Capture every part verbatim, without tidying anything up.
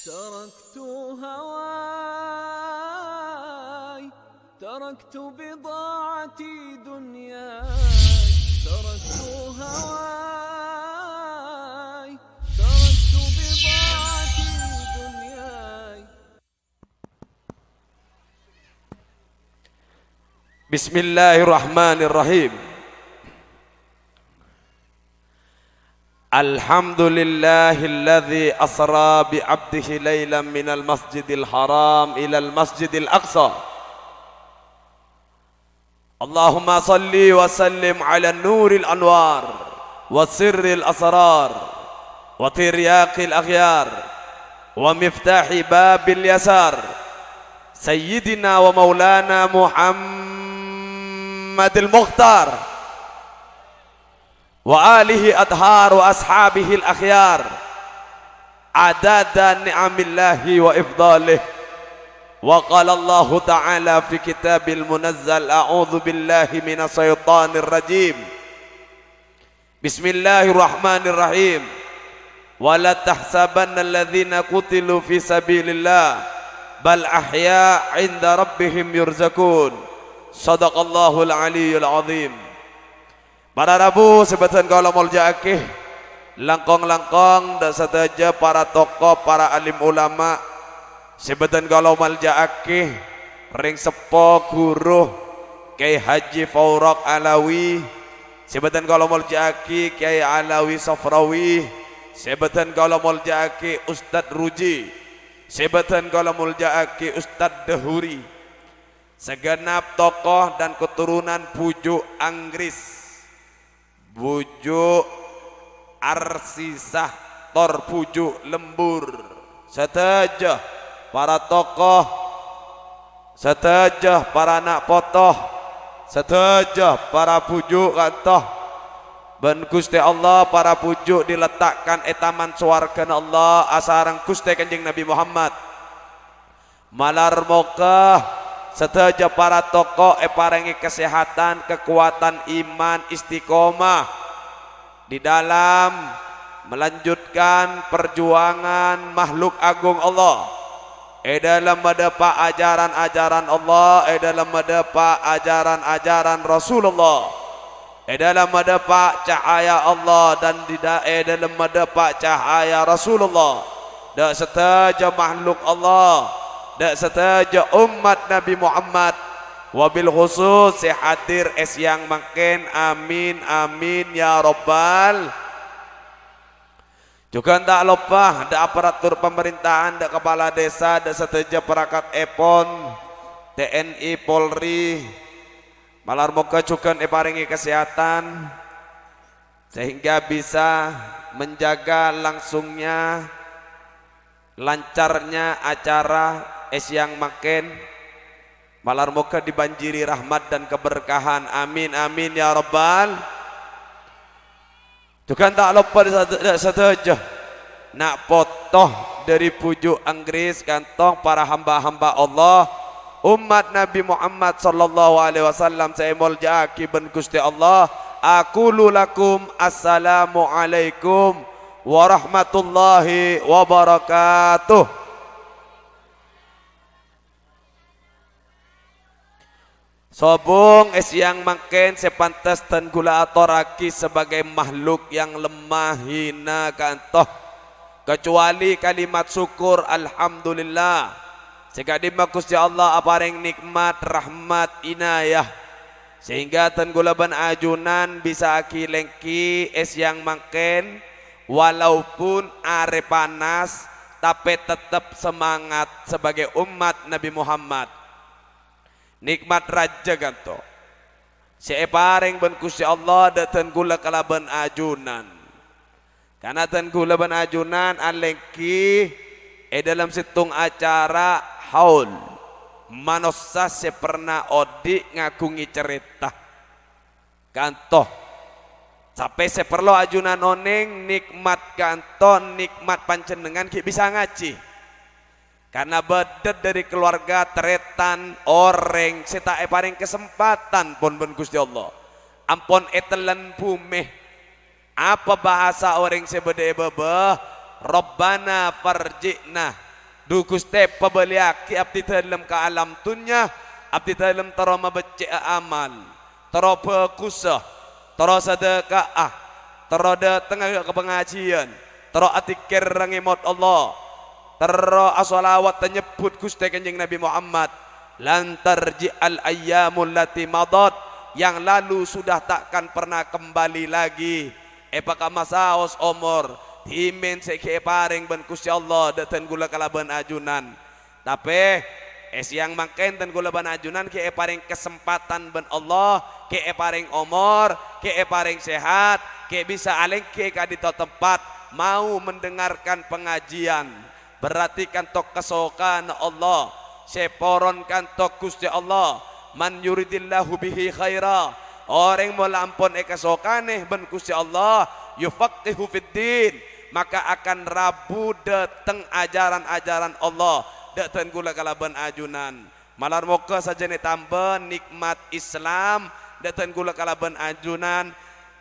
تركت هواي، تركت بضاعتي دنياي، تركت هواي، تركت بضاعتي دنياي. بسم الله الرحمن الرحيم. الحمد لله الذي أسرى بعبده ليلا من المسجد الحرام إلى المسجد الأقصى. اللهم صل وسلم على نور الأنوار وسر الأسرار وترياق الأخيار ومفتاح باب اليسار سيدنا ومولانا محمد المختار وآله الأطهار وأصحابه الأخيار عدد نعم الله وإفضاله. وقال الله تعالى في كتاب المنزل: أعوذ بالله من الشيطان الرجيم. بسم الله الرحمن الرحيم. ولا تحسبن الذين قتلوا في سبيل الله بل أحياء عند ربهم يرزقون. صدق الله العلي العظيم. Para rabu sè bâdhân kaulâ molja'aghi, langkong-langkong dâ' sadhâjâ para tokoh, para alim ulama sè bâdhân kaulâ molja'aghi, rèng seppo ghuru Kyai Haji Faurok Alawi, sè bâdhân kaulâ molja'aghi Kyai Alawi Sofrawi, sè bâdhân kaulâ molja'aghi Ustadz Ruji, sè bâdhân kaulâ molja'aghi Ustadz Dahuri. Sagenap tokoh dan keturunan Bhuju' Anggris, Bhuju' Arsisah, tor Bhuju' Lembur, sadhâjâ para tokoh, sadhâjâ para na' poto, sadhâjâ para bhuju' kanto, bân Ghustè Allah para bhuju' diletakkan è taman sowarghâna Allah asareng Ghustè Kanjeng Nabi Muhammad. Malar moghâ sadhâjâ para tokoh èparèngè kasèhadhân, kakowadhân iman, istiqomah di dalam melanjutkan perjuangan makhluk agung Allah, è dalam madhâpa' ajaran-ajaran Allah, è dalam madhâpa' ajaran-ajaran Rasulullah. È dalam madhâpa' cahaya Allah dan di da-, è dalam madhâpa' cahaya Rasulullah, dâ' sadhâjâ makhluk Allah, dâ' sadhâjâ ommat Nabi Muhammad, wabil khusus sè hadir è sèyang mangkèn. Amin, amin, ya Rabbal. Jhughân ta' loppa dâ' aparatur pamarèntahan, dâ' kapala dhisa, dâ' sadhâjâ parakatèpon, T N I, Polri. Malar moghâ jhughân èparèngè kasèhadhân, sehingga bisa menjaga langsungnya, lancarnya acara è sèyang mangkèn. Malar moghâ dibanjiri rahmat dan keberkahan. Amin, amin, ya Rabbal. Jhughân ta' loppa dâ-, dâ-, sadhâjâ na' poto dâri Bhuju' Anggris kantong para hamba-hamba Allah, ommat Nabi Muhammad sallallahu alaihi wasallam sè èmolja'aghi bân Ghustè Allah. Aqulu lakum assalamu alaikum warahmatullahi wabarakatuh. Sobung è sèyang mangkèn sè pantes dân ghulâ atorraghi sebagai makhluk yang lemah, hina, kanto, kecuali kalimat syukur, alhamdulillah, sè ka'dimma Ghustè Allah aparèng nèkmat, rahmat, inayah, sehingga dân ghulâ bân ajunan bisa aghi-lèngghi è sèyang mangkèn, walaupun arè panas, tapè tettep semangat sebagai ommat Nabi Muhammad. Nèkmat rajâ kanto sè èparèng bân Ghustè Allah dâ' dân ghulâ kalabân ajunan. Karna dân ghulâ bân ajunan alèngghi è dâlem sèttong acara haul manossa sè perna odi' ngaghungè carèta. Kanto. Sapè sè parlo ajunan onèng, nèkmat kanto, nèkmat panjhennengngan ghi' bisa ngajhi. Karna bâdâ dâri kalowarga tarètan orèng sè ta' èparèng kasempatan pon bân Ghustè Allah. Ampon ètellèn bhumè. Apa bahasa orèng sè bâdâ è bâbâ? "Rabbana farji'na Dhu Ghustè, pabâliyaghi abdhi dhâlem ka alam dhunnya, abdhi dhâlem terro mabhecce'a amal, terro bhâghussa, terro sadhâka'a, terro dâtengnga ka pangajiyân, terro adzikkèr ngèmot Allah, terro asholawat nyebbhut Ghustè Kanjeng Nabi Muhammad, "Lan tarji'al ayyamul lati madat," yang lalu sudah takkan pernah kembali lagi. Èpakamasaos omor, dhimèn sè ghi' èparèng bân Ghustè Allah dâ' dân kaulâ kalabân ajunan. Tapè, è sèyang mangkèn dân kaulâ bân ajunan ghi' èparèng kasempadhân bân Allah, ghi' èparèng omor, ghi' èparèng sehat, ghi' bisa alèngghi ka'dinto tempat, mau mendengarkan pengajian. Berarti kanto kasokanna Allah, sè poron kanto Ghustè Allah. "Man yuridillahu bihi khaira," orèng mon la ampon èkasokanè bân Ghustè Allah, "yufaqqihhu fid din," maka akan rabu dâteng ajaran-ajaran Allah dâ' dân kaulâ kalabân ajunan. Malar moghâ sajân ètambâ nèkmat Islam dâ' dân kaulâ kalabân ajunan,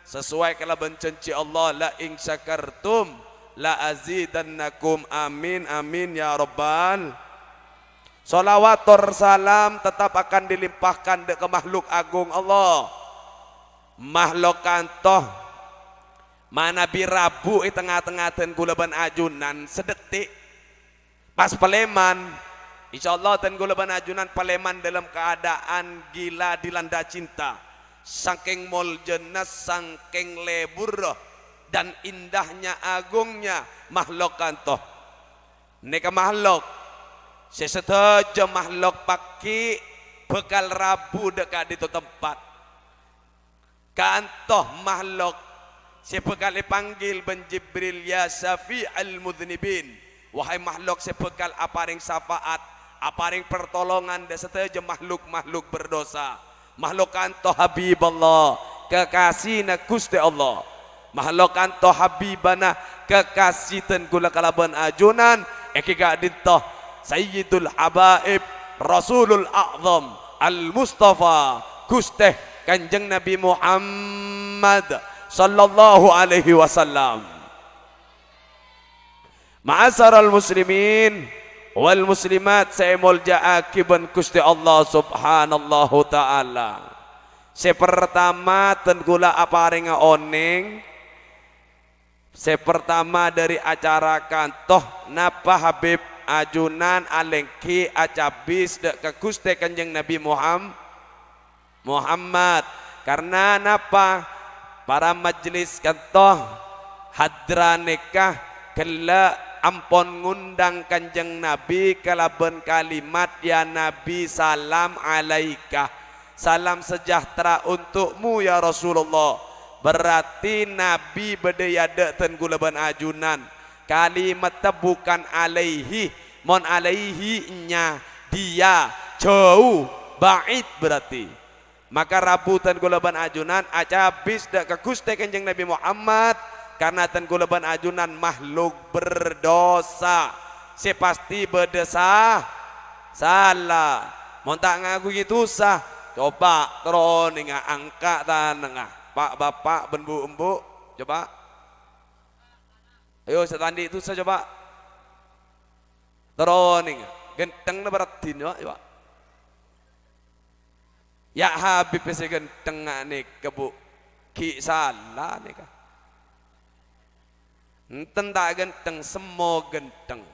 sesuai kalabân janji Allah, "La in syakartum la azidannakum." Amin, amin, ya rabbal. Sholawat tor salam tetap akan dilimpahkan dâ' ka makhluk agung Allah. Makhluk kanto manabi rabu è tengnga-tengnga dân kaulâ bân ajunan sadettik. Pas palèman, insyaallah dân kaulâ bân ajunan palèman dalam keadaan gila dilanda cinta. Saking moljâna, saking leburra, dan indahnya, agungnya makhluk kanto. Nèka makhluk, sè sadhâjâ makhluk paghi' bhâkal rabu dâ' ka'dinto tempat. Kanto makhluk sè bhâkal èpanggil bân Jibril, "Ya syafi'al mudznibin," wahai makhluk sè bhâkal aparèng syafaat, aparèng partolongan dâ' sadhâjâ makhluk-makhluk berdosa. Makhluk kanto Habiballah, kekasina Ghustè Allah. Makhluk kanto Habibana, kekasina kaulâ kalabân ajunan, èngghi ka'dinto Sayyidul Habaib, Rasulul A'zam, Al-Mustafa, Ghustè Kanjeng Nabi Muhammad sallallahu alaihi wasallam. Ma'asyiral muslimin wal muslimat sè èmoljâ'aghi bân Ghustè Allah Subhanallahu Ta'ala. Sè partama, dân kaulâ aparènga onèng, sè partama dâri acara kanto, napa Habib ajunan alèngghi acabis dâ' ka Ghustè Kanjeng Nabi Muham-, Muhammad. Karna napa? Para majelis kanto hadra nèka ghellâ' ampon ngundang Kanjeng Nabi kalabân kalimat, "Ya Nabi, salam alaika. Salam sejahtera untukmu, ya Rasulullah." Berarti Nabi bâdâ è adâ' dân kaulâ bân ajunan. Kalimatta bukan alaihi. Mon alaihi, nya, dia, jauh, ba'id berarti. Maka rabu dân kaulâ bân ajunan acabis dâ' ka Ghustè Kanjeng Nabi Muhammad, karna dân kaulâ bân ajunan makhluk berdosa, sè pastè bâdâ sa-, sala. Mon ta' ngakuwi dhusa, coba terro onènga angka' tanangnga, Pa', Bapa', bân Bu', Embu', coba. Ayo, sè ta' andi' dhusa, coba. Terro onènga, ghântheng napa raddhin, coba, coba. Ya' Habib sè ghântheng nèka, Bu'. Ghi' sala nèka. Enten ta' ghântheng, semmo ghântheng.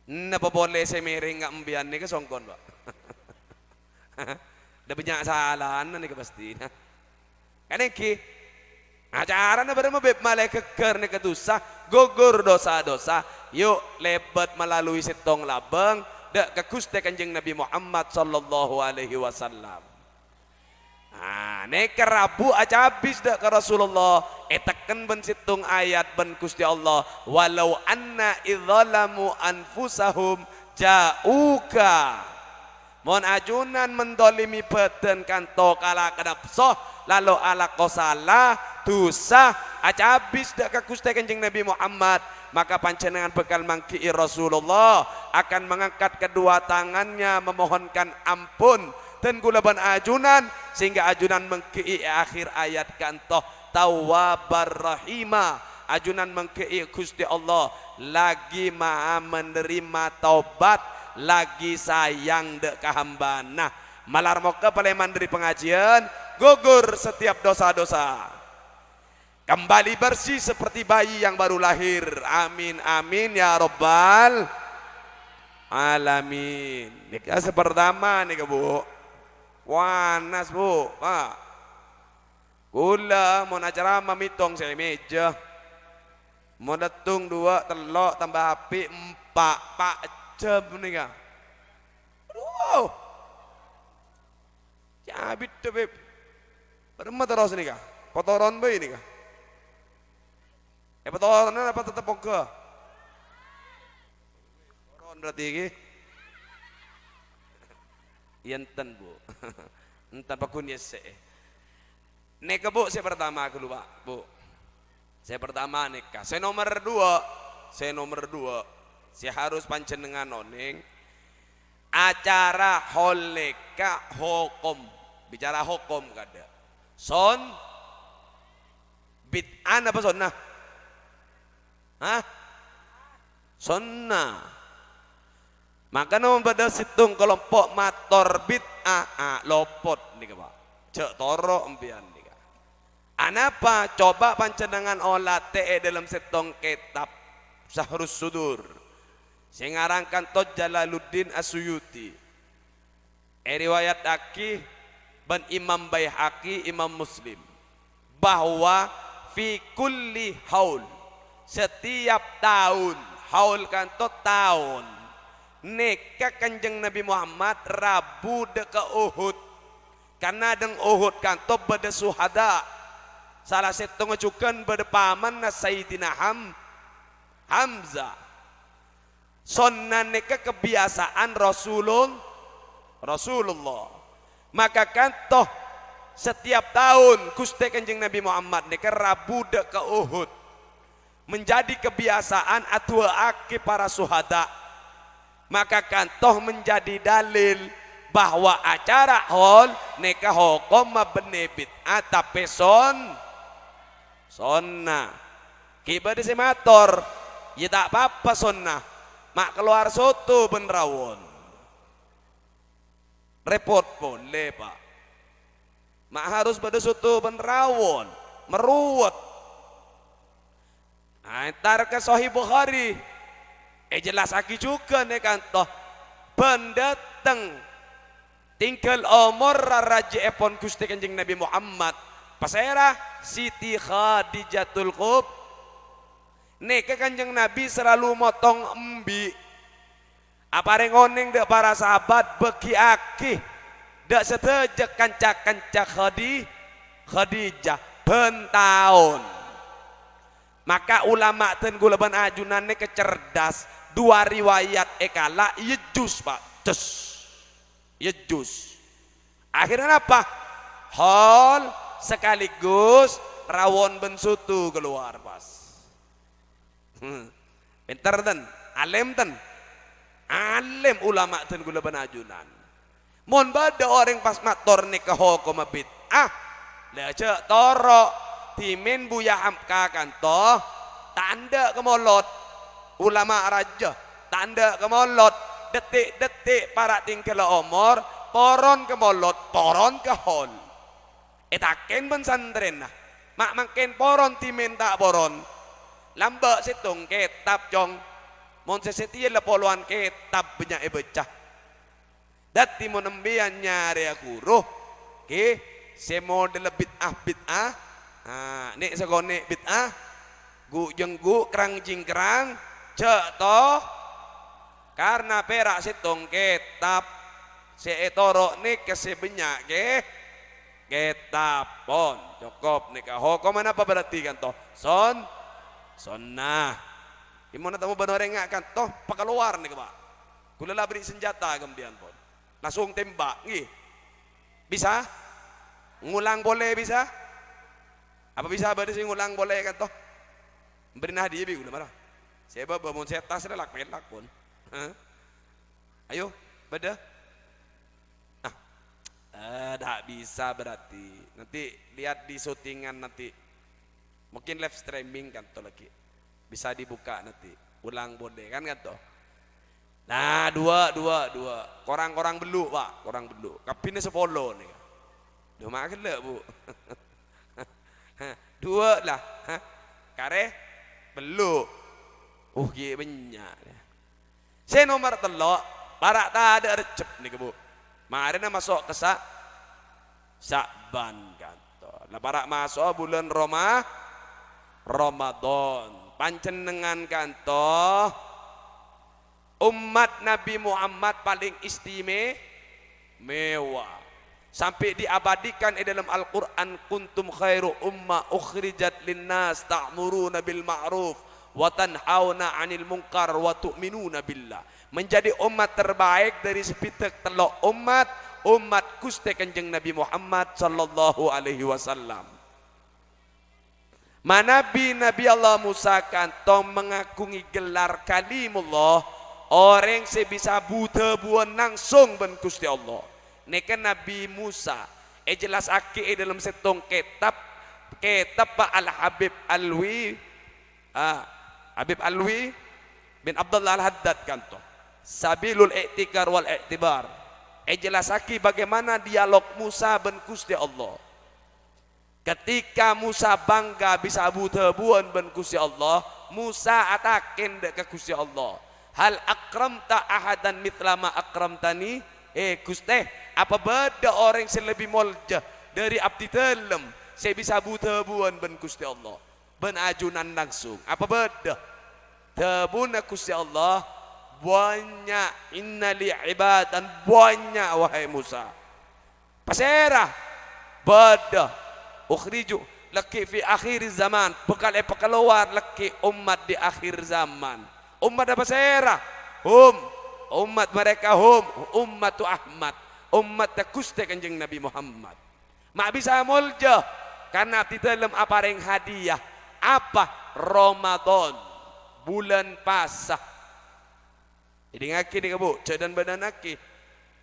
Napa polè sè mèrèng ka empèyan nèka songkon, Pak? Dâ' bânnya' salana nèka pastina. Kan èngghi? Acarana bârâmma, Bib? Malè ghâggâr nèka dhusa, ghugur dosa-dosa. Yu', lèbât malalui sèttong labâng, dâ' ka Ghustè Kanjeng Nabi Muhammad sallallahu alaihi wasallam. Ah, nèka rabu acabis dâ' ka Rasulullah, ètekken bân sèttong ayat bân Ghustè Allah, "Walau anna idz zalamu anfusahum ja'uka." Mon ajunan mendolimi bâdân kanto kalaka napso, lalo alako sala, dhusa, acabis dâ' ka Ghustè Kanjeng Nabi Muhammad, maka panjhennengngan bhâkal mangghi'i Rasulullah, akan mengangkat kedua tangannya memohonkan ampun, dân kaulâ bân ajunan, sehingga ajunan mangghi'i è akhir ayat kanto, "Tawwabar Rahima," Ajunan mangghâi Ghustè Allah, lagi ma'a menerima taubat, lagi sayang dâ' ka hambâna. Malar mokka' palèman dâri pangajiân, gugur setiap dosa-dosa. Kembali bersih seperti bayi yang baru lahir. Amin, amin, ya rabbal alamin. Nèka sè pertama nèka, Bu. Panas, Bu. Pak. Kaulâ mon acara mètong sè mèjâ. Mon ètong duwâ', tello', tamba api', empa', pa' jhâm nèka. Aduh. Cabit, Bib. Bârâmma terros nèka? Patoron bhâi nèka? Èpatoron apa tetep mongghâ? Toron berarti iki. Enten, Bu. Enten paggun yèssè'è. Nèka, Bu, sè pertama ghâllu, Pak, Bu. Sè pertama nèka. Sè nomer duwâ', sè nomer duwâ', sè harus panjhennengngan onèng, acara haul nèka hokom. Bicara hokom kadâ'. Son-, bid'ah napa sonnah? Hah? Sonnah. Mangkana mon bâdâ sèttong kalompo' mator bid'ah, ah, lopot nèka, Pak. Jhâ' toro' empèyan nèka. Anapa? Coba panjhennengngan olatè è dâlem sèttong kètab Sahrus Sudur sè ngarang kanto Jalaluddin As-Suyuti. Èriwayattaghi bân Imam Baihaqi, Imam Muslim, bahwa fi kulli haul, setiap taon, haul kanto taon, nèka Kanjeng Nabi Muhammad rabu dâ' ka Uhud. Karna dâ' Uhud kanto bâdâ syuhada. Sala sèttongnga jhughân bâdâ pamanna Sayyidina Ham-, Hamzah. Sonnah nèka kabiyasaan Rasulul-, Rasulullah. Maka kanto setiap taon Ghustè Kanjeng Nabi Muhammad nèka rabu dâ' ka Uhud. Menjadi kabiyasaan adu'aaghi para syuhada. Maka kanto menjadi dalil bahwa acara haul nèka hokomma bânnè bid'ah, tapè son-, sonnah. Ghi' bâdâ sè mator, "Iyâ ta' pa-apa sonnah, ma' kalowar soto bân rawon." Rèpot polè, Pak. Ma' harus bâdâ soto bân rawon, marowet. Nah, entar ka Sahih Bukhari. Èjellassaghi jhughân è kanto. Bân dâteng tèngghâl omor rarajâèpon Ghustè Kanjeng Nabi Muhammad. Pasèra? Siti Khadijatul Kub-, nèka Kanjeng Nabi salalu motong embi'. Aparèng onèng dâ' para sahabat, bâgiyâghi dâ' sadhâjâ kanca-kanca Khadi-, Khadijah bân taon. Maka ulama dân kaulâ bân ajunan nèka cerdas, duwâ' riwayat èkala' yejjus, Pak. Cus. Yejjus. Akhirnya napa? Haul sekaligus rawon bân soto kalowar pas. Hmm. Pènter, ten? Alèm, ten? Alèm ulama dân kaulâ bân ajunan. Mon bâdâ orèng pas mator nèka hokomma bid'ah, la jhâ' toro', dhimèn Buya Hamka kanto, ta' endâ' ka molot. Ulama rajâ, ta' endâ' ka molot. Dhetik-dhetik para' tèngghâlla omor, poron ka molot, poron ka haul. Ètakèn bân santrèna, "Ma' mangkèn poron dhimèn ta' poron?" "Lambâ' sèttong kètab, Cong. Mon sè satèya la polowan kètab bânnya' èbâca." Dhâddhi mon empèyan nyarèya ghuru, ghi, sè modella bid'ah-bid'ah, ah, nè'-sakonè' bid'ah, ghu'-jângghu', krang-cingkrang, jhâ' to. Karna pèra' sèttong kètab sè ètoro' nèka sè bânnya' kè-, kètab. Pon, cokop nèka. Hokomma napa berarti kanto? Son-, sonnah. Gimana tamu bân orèng nga' kanto, pakalowar nèka, Pak. Kaulâ la aberri' sanjhâta ka empèyan, pon. Langsung tembak, ngghi. Bisa? Ngulang polè bisa? Apa bisa bâdâ sè ngulang polè kanto? Bârina hadiah bi' kaulâ mara. Sè bâbâ mon sè attas rè lak-pèlak, pon. Hah? Ayo, bâdâ? Ah. Eh, ta' bisa berarti. Nanti lihat di syutingan nanti. Mungkin live streaming kanto lagi. Bisa dibuka nanti. Ulang boleh kan kanto. Nah, dua, dua, dua. Korang-korang bellu', Pak. Korang bellu'. Kabbhina sapolo nèka. Dua ma' ghellâ', Bu. Dua lah. Karè bellu'. Uh, ghi' bânnya'. Sè nomer tello', para' tadâ' Rejjeb nèka, Bu. Marèna maso' ka Sa-, Sya'ban kanto. La para' maso'a bulân Roma-, Ramadan. Panjhennengngan kanto, ommat Nabbhi Muhammad palèng istimewa. Sampè' diabadikan è dâlem Al-Qur'an, "Kuntum khairu ummah ukhrijat linnas ta'muruna bil ma'ruf wa tanhauna 'anil munkar wa tu'minuna billah." Menjadi ommat terbaik dâri sabidhâk tello' ommat, ommat Ghustè Kanjeng Nabbhi Muhammad sallallahu alaihi wasallam. Manabi Nabi Allah Musa kantong mangagungè gellar Kalimullah, orèng sè bisa bu-dhâbuwân langsung bân Ghustè Allah. Nèka Nabi Musa èjellassaghi è dâlem sèttong kètab, kètab Al-Habib Alwi, ah, Habib Alwi bin Abdullah Al-Haddad kantong, Sabilul I'tikar wal I'tibar. Èjellassaghi bagaimana dialog Musa bân Ghustè Allah. Ketika Musa bangga bisa bu-dhâbuwân bân Ghustè Allah, Musa atakèn dâ' ka Ghustè Allah, "Hal akramta ahadan mithla ma akramtani?" Eh, Ghustè, apa bâdâ orèng sè lebbi molja dâri abdhi dhâlem sè bisa bu-dhâbuwân bân Ghustè Allah, bân ajunan langsung? Apa bâdâ? Dhâbuna Ghustè Allah, "Bânnya', inna li ibadan, bânnya', wahai Musa." Pasèra? Bâdâ. Ukhriju, laghi' fi akhiriz zaman, bhâkal èpakalowar laghi' ommat di akhir zaman. Ommatta pasèra? Hum. Ommat mereka hum, ummatu Ahmad, ommatta Ghustè Kanjeng Nabi Muhammad. Ma' bisa molja, karna abdhi dhâlem aparèng hadiah. Apa? Ramadan, bulân pasa. Èdingngaghi nèka, Bu, jhâ' dhan-bâdhânaghi.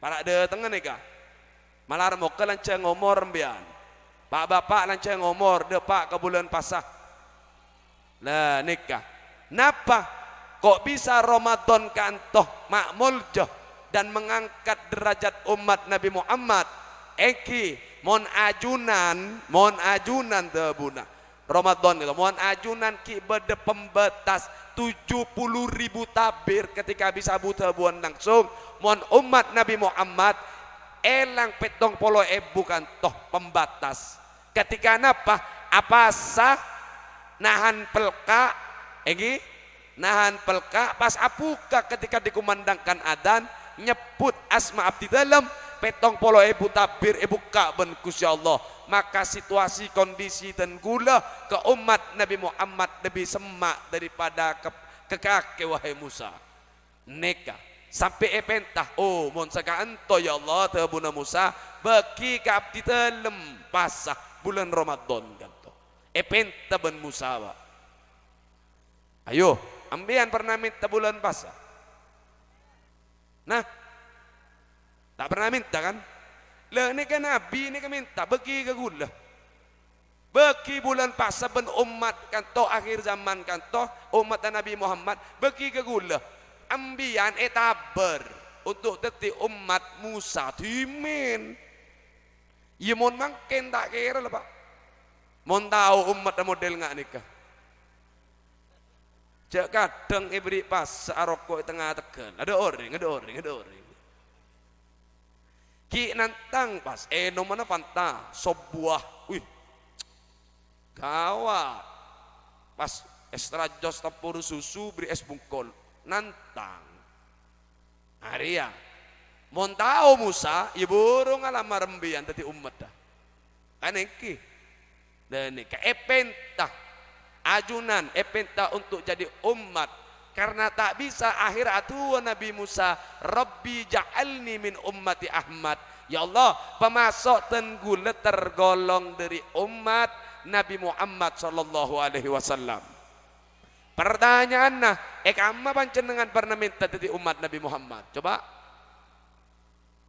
Para' dâtengnga nèka. Malar moghâ lanjhâng omor empèyan. Pa'-bapa' lanjhâng omor, dâpa' ka bulân pasa. La, nèka. Napa? Kok bisa Ramadan kanto ma' molja dan mengangkat derajat ommat Nabi Muhammad? Èngghi, mon ajunan, mon ajunan dhâbuna. Ramadan itu, mon ajunan ghi' bâdâ pembatas tujuh puluh ribu tabir ketika bisa bu-dhâbuwân langsung, mon ommat Nabi Muhammad èlang pèttong polo èbu kanto pembatas. Ketika napa? Apasa nahan pelka', èngghi? Nahan pelka' pas abhuka ketika dikumandangkan adzan, nyebbhut asma abdhi dhâlem, pèttong polo èbu tabir èbukka' bân Ghustè Allah. Maka situasi, kondisi, dan ghulâ ka ommat Nabi Muhammad lebbi semma' daripada ka, ka kakè, wahai Musa. Nèka, sampè' èpènta, "Oh, mon sakaènto, ya Allah," dhâbuna Musa, "bâghi ka abdhi dhâlem pasa bulân Ramadan kanto." Èpènta bân Musa, Pak. Ayo, empèyan pernah mènta bulân pasa? Nah, ta' pernah mènta, kan? La, nèka Nabi nèka mènta, bâghi ka ghulâ. Bâghi bulân pasa bân ommat kanto akhir zaman kanto, ommatta Nabi Muhammad, bâghi ka ghulâ. Empèyan ètabâr untuk dhâddhi ommat Musa dhimèn. Iyâ, mon mangkèn ta' kèra la, Pak. Mon tao ommatta model nga' nèka. Jhâ' kadhâng èberri' pasa aroko' è tengnga tegghâl. Adâ' orèng, adâ' orèng, adâ' orèng. Ghi' nantang pas ènomanna Fanta, sobbuwâ. Wih, ghâwât. Pas èstra jos tempur susu, bherri' ès bungkol. Nantang. Arèya. Mon tao Musa, iyâ buru ngalamar empèyan dhâddhi ommatta. Kan èngghi. Dan nèka èpènta. Ajunan èpènta untuk jadi ommat. Karena ta' bisa, akhèr adu'a Nabi Musa, "Rabbi ja'alni min ummati Ahmad." "Ya Allah, pamaso' dhân ghulâ tergolong dâri ommat Nabi Muhammad sallallahu alaihi wasallam." Pertanyaanna, è kamma panjhennengngan pernah mènta dhâddhi ommat Nabi Muhammad? Coba.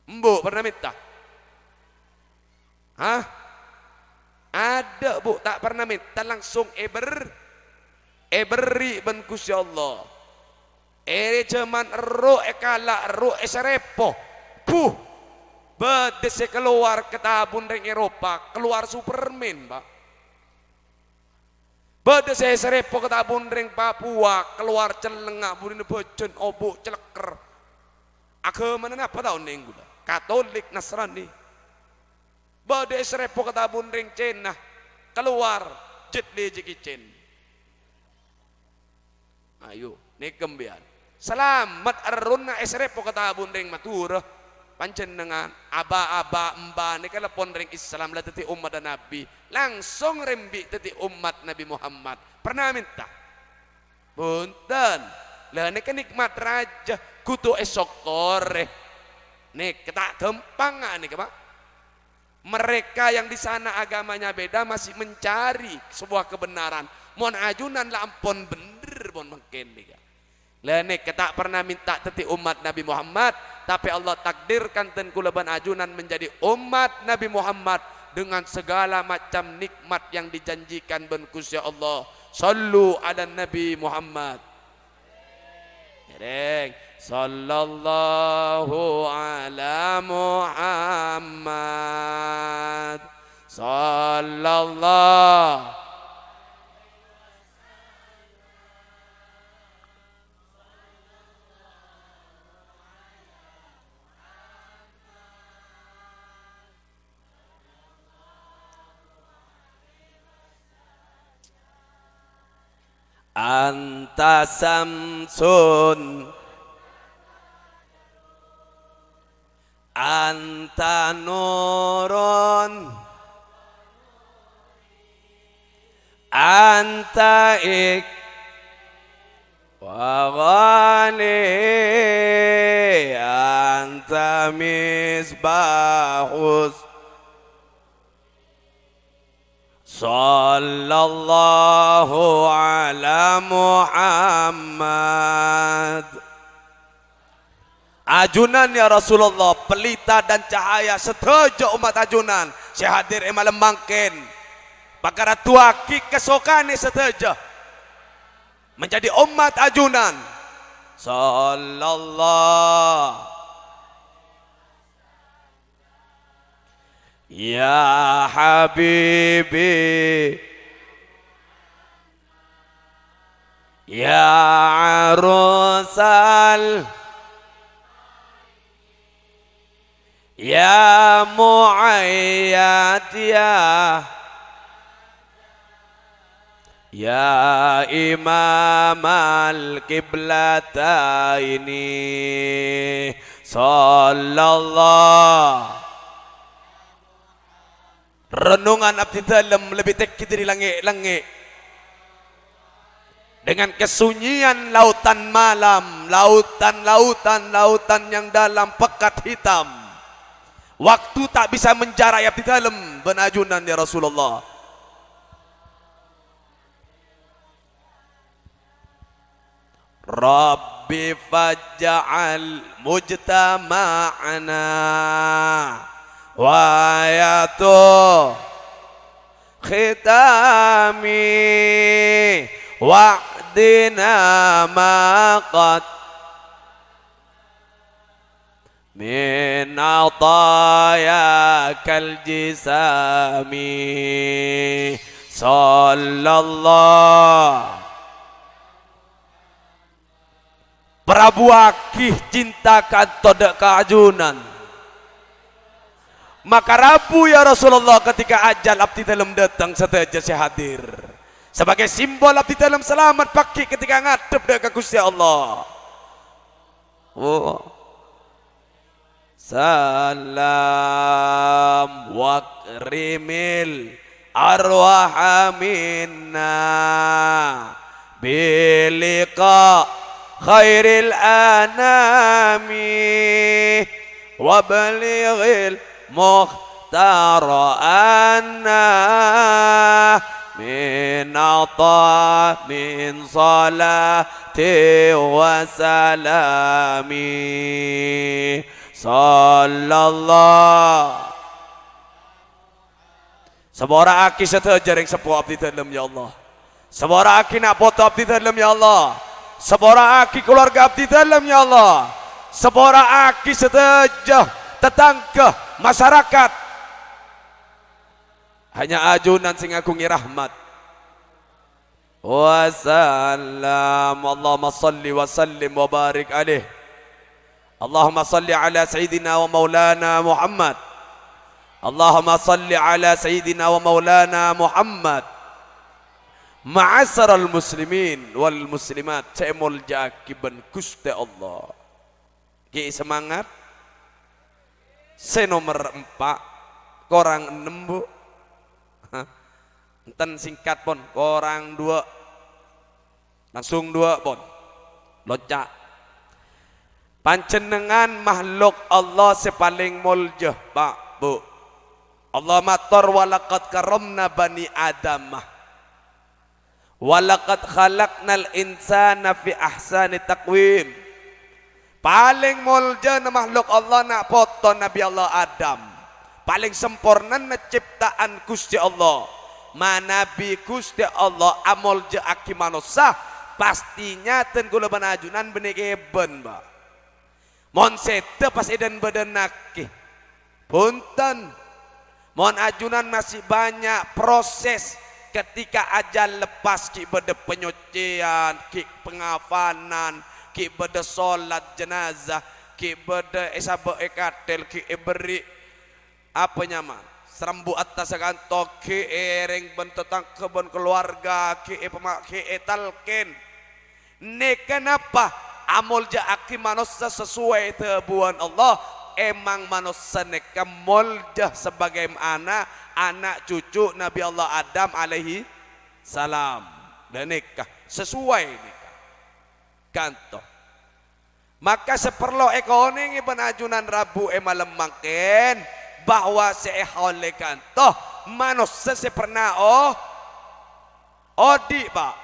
Embu' pernah mènta? Hah? Adâ', Bu, ta' parna mènta, langsung èber-, èberri' bân Ghustè Allah. È jhâman erro' èkala', erro' èsarèpo. Buh! Bâdâ sè kalowar ka tabun rèng Eropa, kalowar Superman, Pak. Bâdâ sè èsarèpo ka tabun rèng Papua, kalowar cellèngnga, budina bâjân, obu', celekker. Aghâmana napa ta' onèng ghulâ? Katolik, Nasrani. Bâdâ èsarèpo ka tabun rèng Cèna, kalowar Jet Li, Jackie Chan. Ayo, nèka sampèyan. Salamet errona èsarèpo ka tabun rèng Madhurâ. Panjhennengngan, aba-aba, emba nèka lampon rèng Islam, la dhâddhi ommaddhâ Nabbhi. Langsung rembi' dhâddhi ommat Nabbhi Muhammad. Parna mènta? Bhunten. La nèka nèkmat rajâ, kodhu èsokkorè. Nèka ta' ghâmpang nèka, Pak. Mereka yang di sana agamanya beda masih mencari sebuah kebenaran. Mon ajunan la ampon bhendher mon mangkèn nèka. La nèka ta' parna mènta dhâddhi ommat Nabbhi Muhammad, tapè Allah takdirkan dân kaulâ bân ajunan menjadi ommat Nabbhi Muhammad dengan segala macam nikmat yang dijanjikan bân Ghustè Allah. Shallu 'alan Nabi Muhammad. Ngèrèng. Shallallahu 'ala Muhammad. Shallallah. Anta samsun, anta nurun, anta ik-, wa ghali, anta misbahus. Shallallahu 'ala Muhammad. Ajunan, ya Rasulullah, pelita dan cahaya sadhâjâ ommat ajunan sè hadir è malem mangkèn. Pakaraddhuwâghi kasokanè sadhâjâ menjadi ommat ajunan. Shallallah. Ya habibi, ya arusal, ya muayyad, ya, ya imamal qiblataini. Shallallah. Renungan abdhi dhâlem lebbi tèngghi dhâri langngè'-langngè'. Dengan kesunyian lautan malam, lautan-lautan, lautan yang dalam pekat hitam. Waktu tak bisa menjarak abdhi dhâlem bân ajunan, ya Rasulullah. Rabbi faj'al mujtama'ana ghayatu khitami wa'dina ma qad min atayakal jisami. Shallallah. Parabuwâghi cinta kanto dhâ' ka ajunan. Maka rabu, ya Rasulullah, ketika ajal abdhi dhâlem dâteng, sadhâjâ sè hadir. Sebagai simbol abdhi dhâlem salamet paghi' ketika ngadhep dhâ' ka Ghustè Allah. Oh. Salam wakrimil arwaha minna biliqa khairil anami wa balighil mukhtar anna min ata min salati wa salami. Sallallahu. Sapora'aghi sadhâjâ rèng seppo abdhi dhâlem, ya Allah. Sapora'aghi na' poto abdhi dhâlem, ya Allah. Sapora'aghi kalowarga abdhi dhâlem, ya Allah. Sapora'aghi sadhâjâ tatangghâ, masarakat. Hanya ajunan sè ngaghungè rahmat. Wasallam. Allahumma salli wa sallim wa barik alaih. Allahumma salli ala sayyidina wa maulana Muhammad. Allahumma salli ala sayyidina wa maulana Muhammad. Ma'asyiral muslimin wal muslimat sè èmoljâ'aghi bân Ghustè Allah. Ghi' semangat. Sè nomer empa', korang ennem, Bu. Hah? Enten singkat, pon. Korang dua. Langsung dua, pon. Lonca'. Panjhennengngan makhluk Allah sè palèng moljâ, Pa', Bu. Allah mator, "Walaqad karramna bani Adama." "Walaqad khalaqnal insana fi ahsani taqwim." Palèng moljâna makhluk Allah na' poto Nabi Allah Adam. Palèng sampornana ciptaan Ghustè Allah. Manabi Ghustè Allah amoljâ'aghi manossa, pasti nyatana kaulâ bân ajunan bânnè kèbân, Pa'. Mon sèdhâ pas èdân-bâdânnaghi. Bhunten. Mon ajunan masih bânnya' proses ketika ajal lepas, ghi' bâdâ panyocèyan, ghi' pangafanan, ghi' bâdâ sholat jenazah, ghi' bâdâ èsabâ' è kathèl, ghi' èberri', apa nyama, sarambu' attassa kanto, ghi' èrèng bân tatangghâ bân kalowarga, ghi' èpama-, ghi' ètalkèn. Nèka napa? Amoljâ'aghi manossa sasowai dhâbuwân Allah. Emang manossa nèka moljâ sabâgâi ana', ana' cucu Nabi Allah Adam alaihi salam. Dâ' nèka, sasowai nèka. Kanto. Maka sè parlo èkonèngè bân ajunan rabu è malem mangkèn, bahwa sè èhaollè kanto manossa sè pernah o-, odi', Pa'.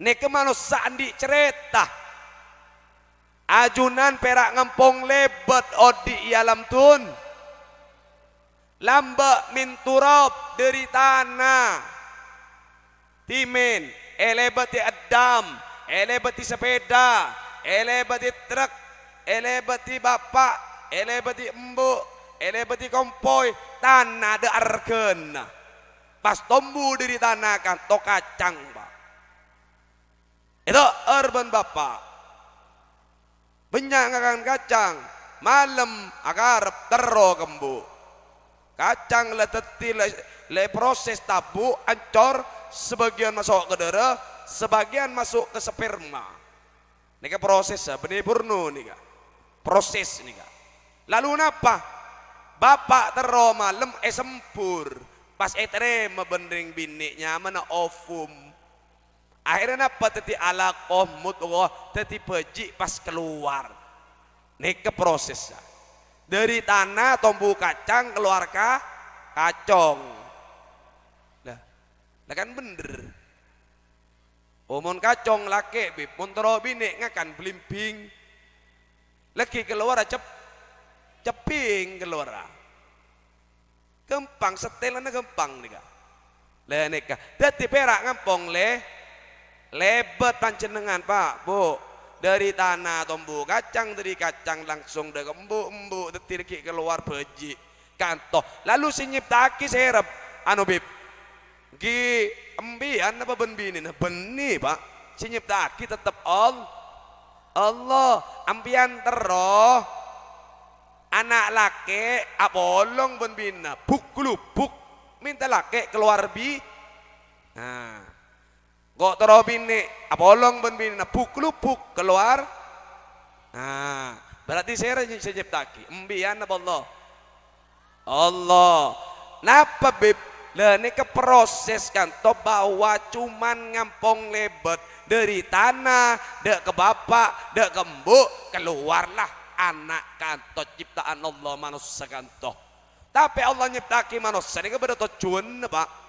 Nèka manossa andi' carèta. Ajunan pèra' ngampong lèbât odi' è alam dun-, lambâ' min turab, dâri tana. Dhimèn, èlèbâdhi èddhâm, èlèbâdhi sapèda, èlèbâdhi trek, èlèbâdhi bapa', èlèbâdhi embu', èlèbâdhi kompoy, tana dâ' arghâna. Pas tombu dâri tana kanto kacang, Pa'. Èto'ar bân bapa'. Bânnya' ngakan kacang, malem akarep terro ka embu'. Kacang la dhâddhi la, la proses tabu', ancor, sabâgiyân maso' ka dârâ, sabâgiyân maso' ka sperma. Nèka prosessa, bânnè porno nèka. Proses nèka. Lalu napa? Bapa' terro malem èsembhur, pas ètarèma bân rèng binè' nyamana ovum. Akhèrra napa? Dhâddhi alaqah, mudghah, dhâddhi bhâji' pas kalowar. Nèka prosessa. Dâri tana tombu kacang kalowar ka kacong. Lah, lah kan bhender. Oh, mon kacong lakè', Bib, mon terro binè' ngakan blimbing. Laghi kalowara cep-, cebbhing kalowara. Ghâmpang, satèlana ghâmpang nèka. Lè nèka. Dhâddhi pèra' ngampong lè-, lèbât panjhennengngan, Pa', Bu. Dâri tana tombu kacang, dâri kacang langsung dâ' ka embu', embu' dhâddhi ghi' kalowar bhâji'. Kanto. Lalu sè nyipta'aghi sèrep, anu, Bib? Ghi' empèyan apa bân binèna? Bânnè, Pa'. Sè nyipta'aghi tettep All-, Allah. Empèyan terro ana' lakè' apolong bân binèna, buk-glubuk, mènta lakè' kalowar bi-, nah. Engko' terro binè', apolong bân binèna, buk-glubuk, kalowar. Nah, berarti sèra sè nyipta'aghi? Empèyan apa Allah? Allah. Napa, Bib? Lah, nèka proses kanto bahwa cuman ngampong lèbât dâri tana, dâ' ka bapa', dâ' ka embu', kalowarlah ana' kanto ciptaan Allah, manossa kanto. Tapè Allah nyipta'aghi manossa nèka bâdâ tojjhuwânna, Pa'.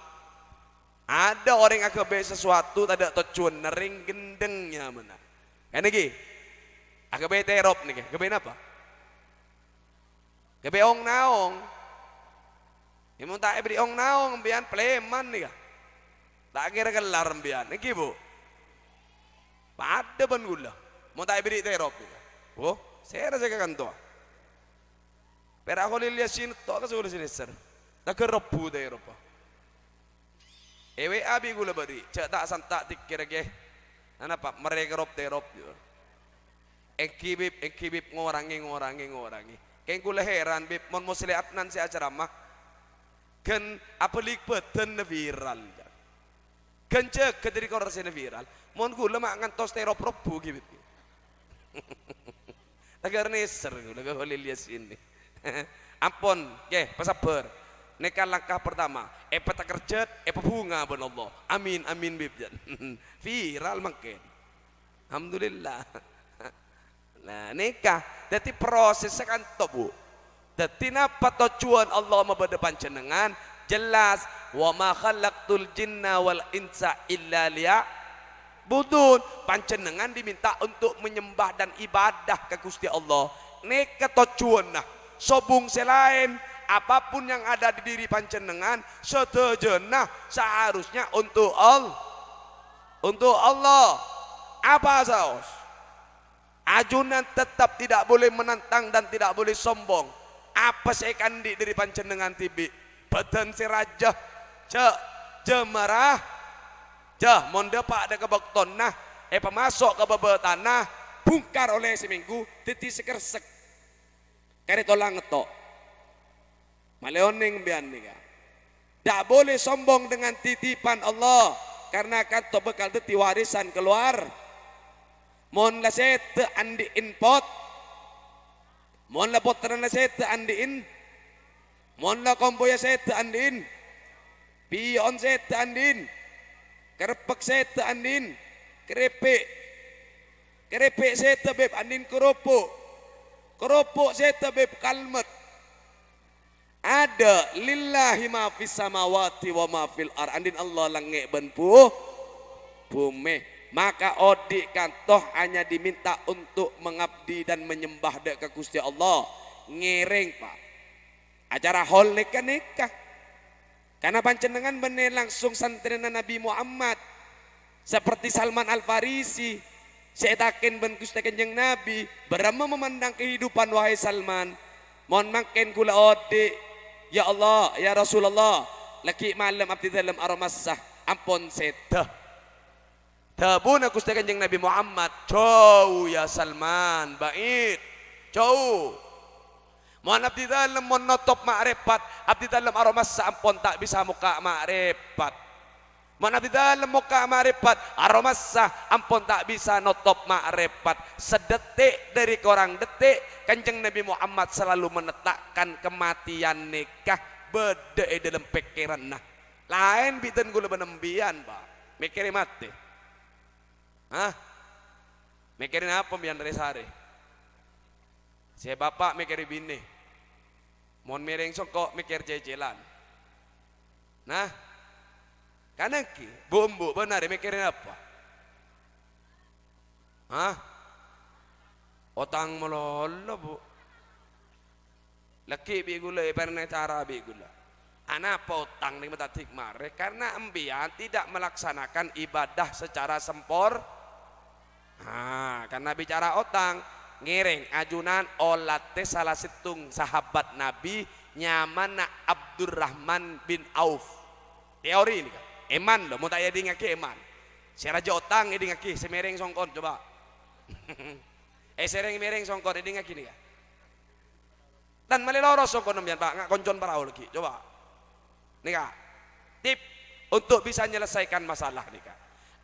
Adâ' orèng aghâbây sasuwatu tadâ' tojjhuwânna, rèng ghendheng nyamana. Èngghi, aghâbây terop nèka, aghâbây napa? Aghâbây ong-naong. È, mon ta' èberri' ong-naong empèyan, palèman nèka. Ta' kèra kellar empèyan, èngghi, Bu? Padâ bân ghulâ. Mon ta' èberri' terop nèka. Bu, sèra sè kakantowa. Pèra' Kholil Yasin to' ka Sulawesi Nèsèr. Taghâr rebbhu teropa. È W A bi' ghulâ bâri', jhâ' ta'-santa' tèkkèra kè. Anapa? Marè kerop-terop, yâ. Èngghi, Bib, èngghi, Bib, ngorangè, ngorangè, ngorangè. Kèng ghulâ heran, Bib, mon Musleh Adnan sè acaramah, ghân abâlik bâdânna viral, yâ. Ghân jâgâ dâri korsèna viral. Mon ghulâ ma' ngantos terop rebbhu, ghi, Bib. Taghâr nèsèr ghulâ ka Kholil Yasin. Ampon, kè, pasabbhâr. Nèka langkah pertama, èpatakerjhât, èpabhunga bân Allah. Amin, amin, Bib, jân. Viral mangkèn. Alhamdulillah. Nah, nèka. Dhâddhi prosèssa kanto, Bu. Dhâddhi napa tojjhuwân Allah mabâdâ panjhennengngan? Jelas, "Wa ma khalaqtul jinna wal insa illa liya-" Budun, panjhennengngan diminta untuk menyembah dan ibadah ka Ghustè Allah. Nèka tojjhuwânna. Sobung sè laèn, apapun yang ada di diri panjhennengngan, sadhâjâna seharusnya untuk Al-, untuk Allah. Apa saos? Ajunan tetap tidak boleh menantang dan tidak boleh sombong. Apa sè èkaandi' dâri panjhennengngan dhibi'? Bâdân sè rajâ, jhâ', jhâ' mara, jhâ', mon dâpa' dâ' ka bâktona, èpamaso' ka bâbâtana, bungkar ollè samènggu, dhâddhi sè kersek. Karè tolang ngetto'. Malè onèng empèyan nèka. Tidak boleh sombong dengan titipan Allah, karena kanto bhâkal dhâddhi warisan keluar. Mon la sèdhâ andi'in pot, mon la pottrana sèdhâ andi'in, mon la kompoyya sèdhâ andi'in, piyo'on sèdhâ andi'in, kerreppek sèdhâ andi'in, kerrèpè', kerrèpè' sèdhâ, Bib, andi'in koroppo', koroppo' sèdhâ, Bib, kalmet. Ada, "Lillahi ma fis samawati wa ma fil ar." Andi'in Allah langngè' bân bu-, bhumè. Maka odi' kanto hanya diminta untuk mengabdi dan menyembah dâ' ka Ghustè Allah. Ngèrèng, Pak. Acara haul nèka, nèka. Karena panjhennengngan bânnè langsung santrèna Nabi Muhammad. Seperti Salman Al-Farisi, sè ètakèn bân Ghustè Kanjeng Nabi, "Bârâmma memandang kehidupan, wahai Salman? Mon mangkèn ghulâ odi', ya Allah, ya Rasulullah, lagghi' malem abdhi dhâlem aromasa, ampon sèdhâ." Dhâbuna Ghustè Kanjeng Nabi Muhammad, "Jâu, ya Salman, ba'id, jâu." Mon abdhi dhâlem mon notop ma'rifat, abdhi dhâlem aromasa ampon ta' bisa mokka' ma'rifat. Mon abdhi dhâlem mokka' ma'rifat, aromasa ampon ta' bisa notop ma'rifat. Sadettik dâri korang dettik, Kanjeng Nabi Muhammad selalu menetapkan kematian nèka bâdâ è dhâlem pèkkèranna. Laèn bidhân ghulâ bân empèyan, Pak. Mèkkèrè matè. Hah? Mèkkèrè napa empèyan rè-sarè? Sè bapa' mèkkèrè binè. Mon mèrèng songko' mèkkèr cècèlan. Nah, kan èngghi, bu-embu bân arè mèkkèrè napa? Hah? Otang malolo, Bu. Lagghi' bi' ghulâ èparèngana cara bi' ghulâ. Anapa otang nèng matadhik marè? Karena empèyan tidak melaksanakan ibadah secara sempor-, ha, karena bicara otang, ngèrèng ajunan olatè sala sèttong sahabat Nabi nyamana Abdurrahman bin Auf. Teori nèka. Èman, lo, mon ta' èdingngaghi èman. Sè rajâ otang èdingngaghi, sè mèrèng songkon, coba. Eh, sè rèng-mèrèng songkon èdingngaghi nèka. Dan malè loros songkon empèyan, Pak, nga' koncon parao lagghi'. Coba. Nèka. Tip untuk bisa menyelesaikan masalah nèka.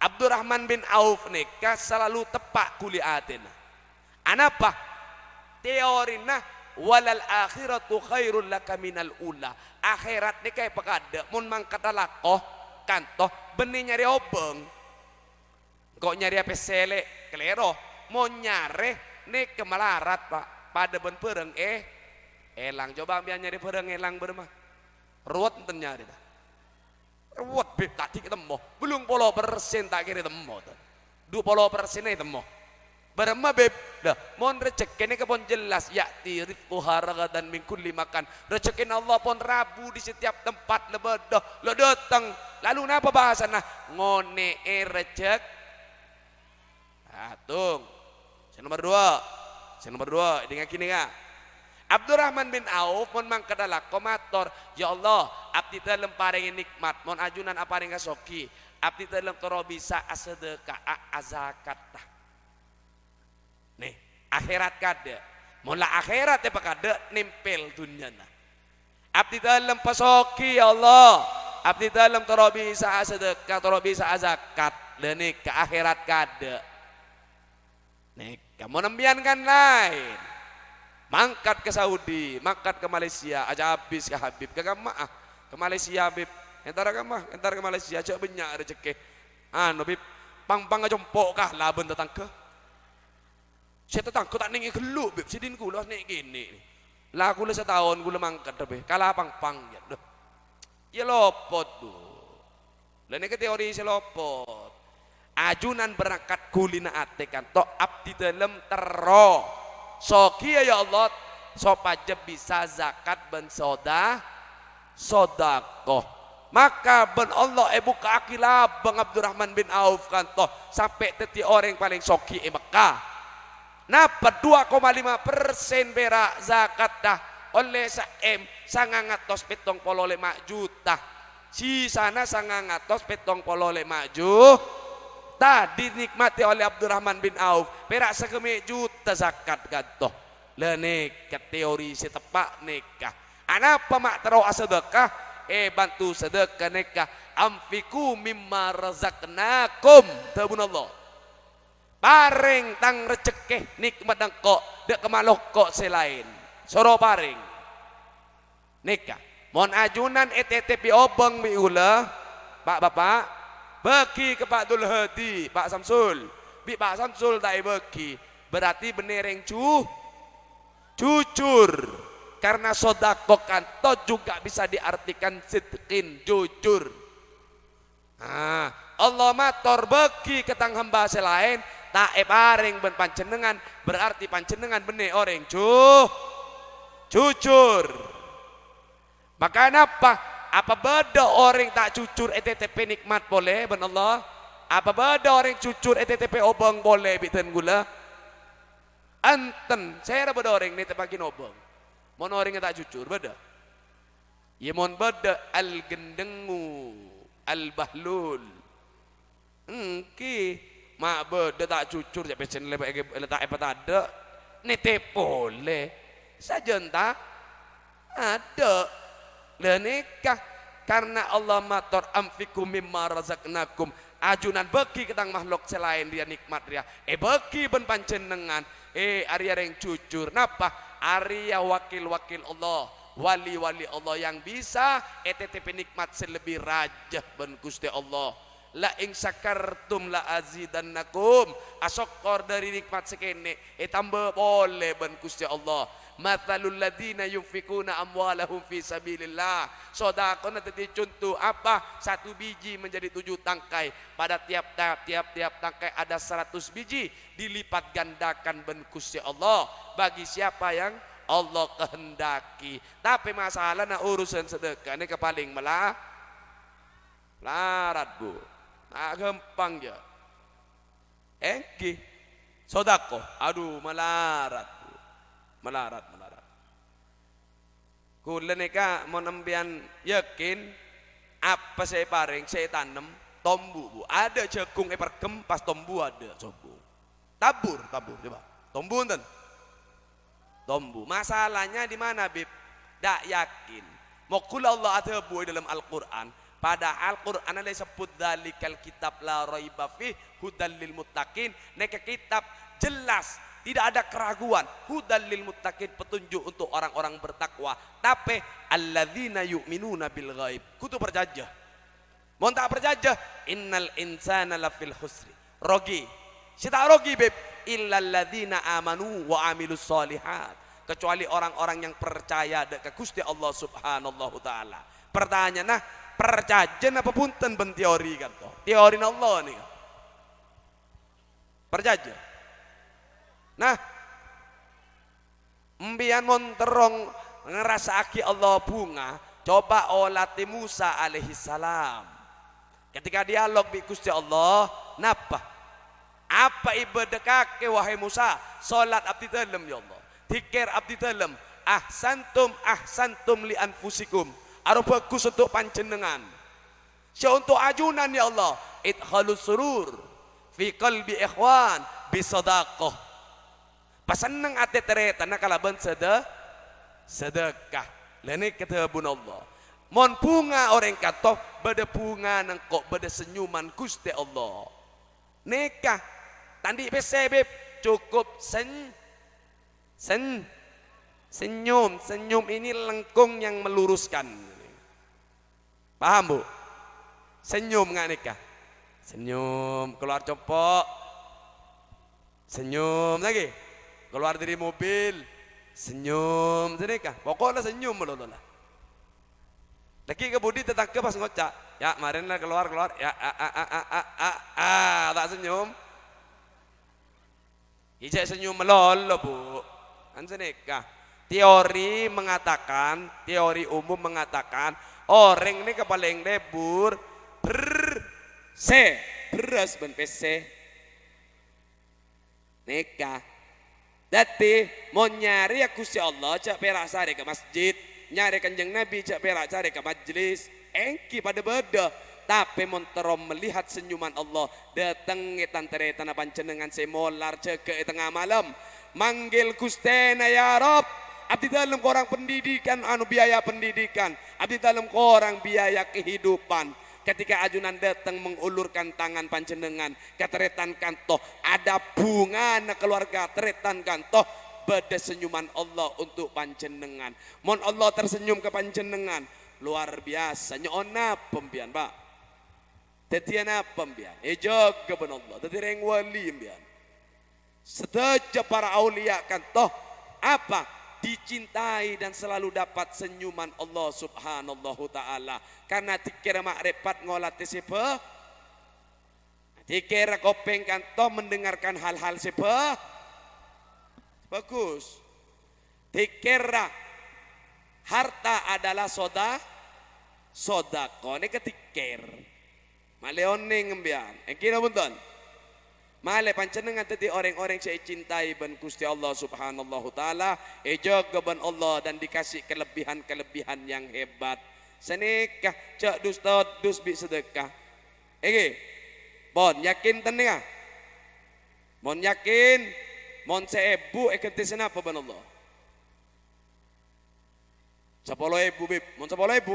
Abdurrahman bin Auf nèka salalu teppa' ghuli atèna. Anapa? Teorina, "Walal akhiratu khairul laka minal ula." Akhèrat nèka èpakadâ' mon mangkata lako, kanto, bânnè nyarè obâng. Engko' nyarèya pèssè lè', kalèro. Mon nyarè, nèka malarat, Pak. Padâ bân bhârâng, eh, èlang. Coba empèyan nyarè bhârâng èlang bârâmma? Ruwet enten nyarè, ta? Ruwet, Bib, ta' dhik ètemmo. Bellung polo persen ta' kèra ètemmo, ta. Du polo persen ètemmo. Bârâmma, Bib? Lah, mon rejhekkè nèka pon jelas, "Ya'ti rizquha ragadan min kulli makan." Rejhekkèna Allah pon rabu di setiap tempat, la bâdâ, la dâteng. Lalu napa bhâsana? Ngonè'è rejhek-, Atung. Sè nomer dua. Sè nomer dua, èdingngaghi nèka. Abdurrahman bin Auf mon mangkadhâ lako mator, "Ya Allah, abdhi dhâlem parèngè nikmat, mon ajunan aparèng kasogi, abdhi dhâlem terro bisa asadhâka'a, azakat." Nè, akhèrat kaadâ'. Mon la akhèrat èpakaadâ', nèmpèl dhunnyana. Abdhi dhâlem pasogi, ya Allah. Abdhi dhâlem terro bisa asadhâka, terro bisa azakat. Dhâ nèka akhèrat kaadâ'. Nèka, mon empèyan kan laèn. Mangkat ka Saudi, mangkat ka Malaysia, aja abis ka Habib, ka kamma'a. Ka Malaysia, Bib. Entara kamma, entara ka Malaysia, jhâ' bânnya' rejhekkè. Anu, Bib, pang-pang acompo' kala bân tatangghâ. Sè tatangghâ ta' nèngè ghâllu, Bib, sè dhin kaulâ nè' kènè'. La kaulâ sataon kaulâ mangkat, Bib, kala pang-pang, ya. Duh. Ya lopot, Bu. La nèka teori sè lopot. Ajunan berangkat ghulina atè kanto abdhi dhâlem terro. Sogi, ya Allah, sopajâ bisa zakat bân soda-, sodako. Maka bân Allah èbuka'aghi labâng Abdurrahman bin Auf kanto sampè' dhâddhi orèng palèng sogi è Mekkah. Napa, dua koma lima persen pèra' zakatta, ollè sa-, em, sangang atos pèttong polo lèma' juta. Sisana sangang atos pèttong polo lèma' juta dinikmati oleh Abdurrahman bin Auf, pèra' sagâmè' juta zakat kanto. La nèka teori sè teppa' nèka. Anapa ma' terro asadhâka? Èbhânto sadhâka nèka, "Anfiqu mimma razaqnakum," dhâbuna Allah. "Parèng tang rejhekkè, nikmat engko', dâ' ka maloko sè laèn. Soro parèng." Nèka, mon ajunan ètètèpè obâng bi' kaulâ, Pa'-bapa', bâgi ka Pa' Dul Hadi, Pa' Samsul. Bi' Pa' Samsul ta' èbâgi, berarti bânnè rèng ju-, jujur. Karena sodako kanto juga bisa diartikan sidqin, jujur. Ah, Allah mator, "Bâgi ka tang hamba sè laèn, ta' èparèng bân panjhennengngan, berarti panjhennengngan bânnè orèng ju-, jujur." Maka napa? Apa bâdâ orèng ta' jujur ètètèpè nikmat polè bân Allah? Apa bâdâ orèng jujur ètètèpè obâng polè bi' dân kaulâ? Enten, sèra bâdâ orèng nètèpaghi obâng. Mon orèngnga ta' jujur, bâdâ? Iyâ, mon bâdâ, al-gendengu, al-bahlul. Èngghi, ma' bâdâ ta' jujur, jhâ' pèssèna lè-, lè-, ta' èpatadâ', nètè polè. Sajân ta' adâ'. La nèka, karna Allah mator, "Anfiqu mimma razaqnakum." Ajunan bâgi ka tang makhluk sè laèn rèya nikmat rèya. Èbâgi bân panjhennengngan. Eh, arèya rèng jujur. Napa? Arèya wakil-wakil Allah. Wali-wali Allah yang bisa ètètèpè nikmat sè lebbi rajâ bân Ghustè Allah. "La in syakartum la azidannakum." Asokkor dâri nikmat sè kènè', ètamba polè bân Ghustè Allah. "Matsalul ladzina yunfiquna amwalahum fi sabilillah." Sodakona dhâddhi conto apa? Satu biji menjadi tujuh tangkai. Pada tiap, tiap, tiap, tiap tangkai ada seratus biji. Dilipat gandakan bân Ghustè Allah bagi siapa yang Allah kehendaki. Tapè masalana urusan sadhâka nèka palèng mala-, malarat, Bu. Ta' ghâmpang, jhâ'. Èngghi. Sodako. Adu, malarat, Bu. Malarat, malarat. Kaulâ nèka mon empèyan yakin, apa sè èparèng, sè ètanem, tombu, Bu. Adâ' jhâghung èperghem, pas tombu adâ' sombong. Tabur, tabur, coba. Tombu enten? Tombu. Masalahnya di mana, Bib? Ta' yakin. Mokol Allah adhâbu è dâlem Al-Qur'an, Padahal Qur'an la èsebbhut, "Dzalikal kitab la raiba fih, hudal lil muttaqin." Nèka kitab jelas, tidak ada keraguan. "Hudal lil muttaqin", petunjuk untuk orang-orang bertakwa. Tapè, "alladzina yu'minuna bil ghaib." Kodhu parcajâ. Mon ta' parcajâ, "Innal insana lafil khusri." Rogi. Sè ta' rogi, Bib, "illalladzina amanu wa amilus shalihat." Kecuali orang-orang yang percaya dâ' ka Ghustè Allah Subhanahu wa Ta'ala. Pertanyaanna, parcajâ napa bhunten bân teori kanto? Teorina Allah nèka. Parcajâ? Nah, empèyan mon terro ng-, ngarassa'aghi Allah bhunga, coba olatè Musa alaihissalam. Ketika dialog bi' Ghustè Allah, napa? Apa èbâdâ'âghi, wahai Musa? Solat abdhi dhâlem, ya Allah. Dzikir abdhi dhâlem. Ahsantum, ahsantum li anfusikum. Aro bhâghus untuk panjhennengngan. Sè untuk ajunan, ya Allah. Idkhalus surur fi qalbi ikhwan bi sadaqah. Pasenneng atè tarètanna kalabân sadâ-, sadâkah. La nèka dhâbuna Allah. Mon bhunga orèng kanto, bâdâ bhungana engko', bâdâ senyuman Ghustè Allah. Nèka, ta' andi' pèssè, Bib. Cukup sen-, sen-, senyum. Senyum ini lengkung yang meluruskan. Paham, Bu? Senyum nga' nèka. Senyum, keluar compo'. Senyum lagi. Keluar dari mobil. Senyum, sanèka. Pokokna senyum malolo la. Lagi ka budi tatangghâ pas ngoca', "Ya, marèna keluar, keluar. Ya, a, a, a, a, a, a, a." Ta' senyum. Ijâ' senyum malolo, Bu. Kan sanèka. Teori mengatakan, teori umum mengatakan, orèng nèka palèng lebur, ber-, sè, bherrâs bân pèssè. Nèka. Dhâddhi, mon nyarèya Ghustè Allah, jhâ' pèra' sarè ka masjid. Nyarè Kanjeng Nabi, jhâ' pèra' sarè ka majlis. Èngghi padâ bâdâ. Tapè mon terro melihat senyuman Allah, dâteng è tan-tarètanna panjhennengngan sè molar jâgâ è tengnga malem. Manggil Ghustèna, "Ya Rabb, abdhi dhâlem korang pendidikan, anu, biaya pendidikan. Abdhi dhâlem korang biaya kehidupan." Ketika ajunan dâteng mengulurkan tangan panjhennengngan, ka tarètan kanto, ada bhungana keluarga tarètan kanto, bâdâ senyuman Allah untuk panjhennengngan. Mon Allah tersenyum ka panjhennengngan, luar biasa. Nyo'on napa empèyan, Pak? Dhâddhiyâ napa empèyan? Èjâgâ bân Allah. Dhâddhi rèng wali empèyan. Sadhâjâ para auliya kanto apa? Dicintai dan selalu dapat senyuman Allah Subhanahu wa Ta'ala. Karena dzikir ma'rifat ngolatè sè bhâ-, dzikir kopèng kanto mendengarkan hal-hal sè bhâ-, bagus. Dzikir, harta adalah soda-, sodako. Nèka dzikir. Malè onèng empèyan. Èngghi napa bhunten? Malè panjhennengngan dhâddhi orèng-orèng sè ècintai bân Ghustè Allah Subhanahu wa Ta'ala, èjâgâ bân Allah dan dikasih kelebihan-kelebihan yang hebat. Sanèka, jhâ' dus-todus bi' sadâkah. Èngghi. Pon, yakin ten nèka? Mon yakin, mon saèbu èghântè sanapa bân Allah? Sapolo èbu, Bib. Mon sapolo èbu?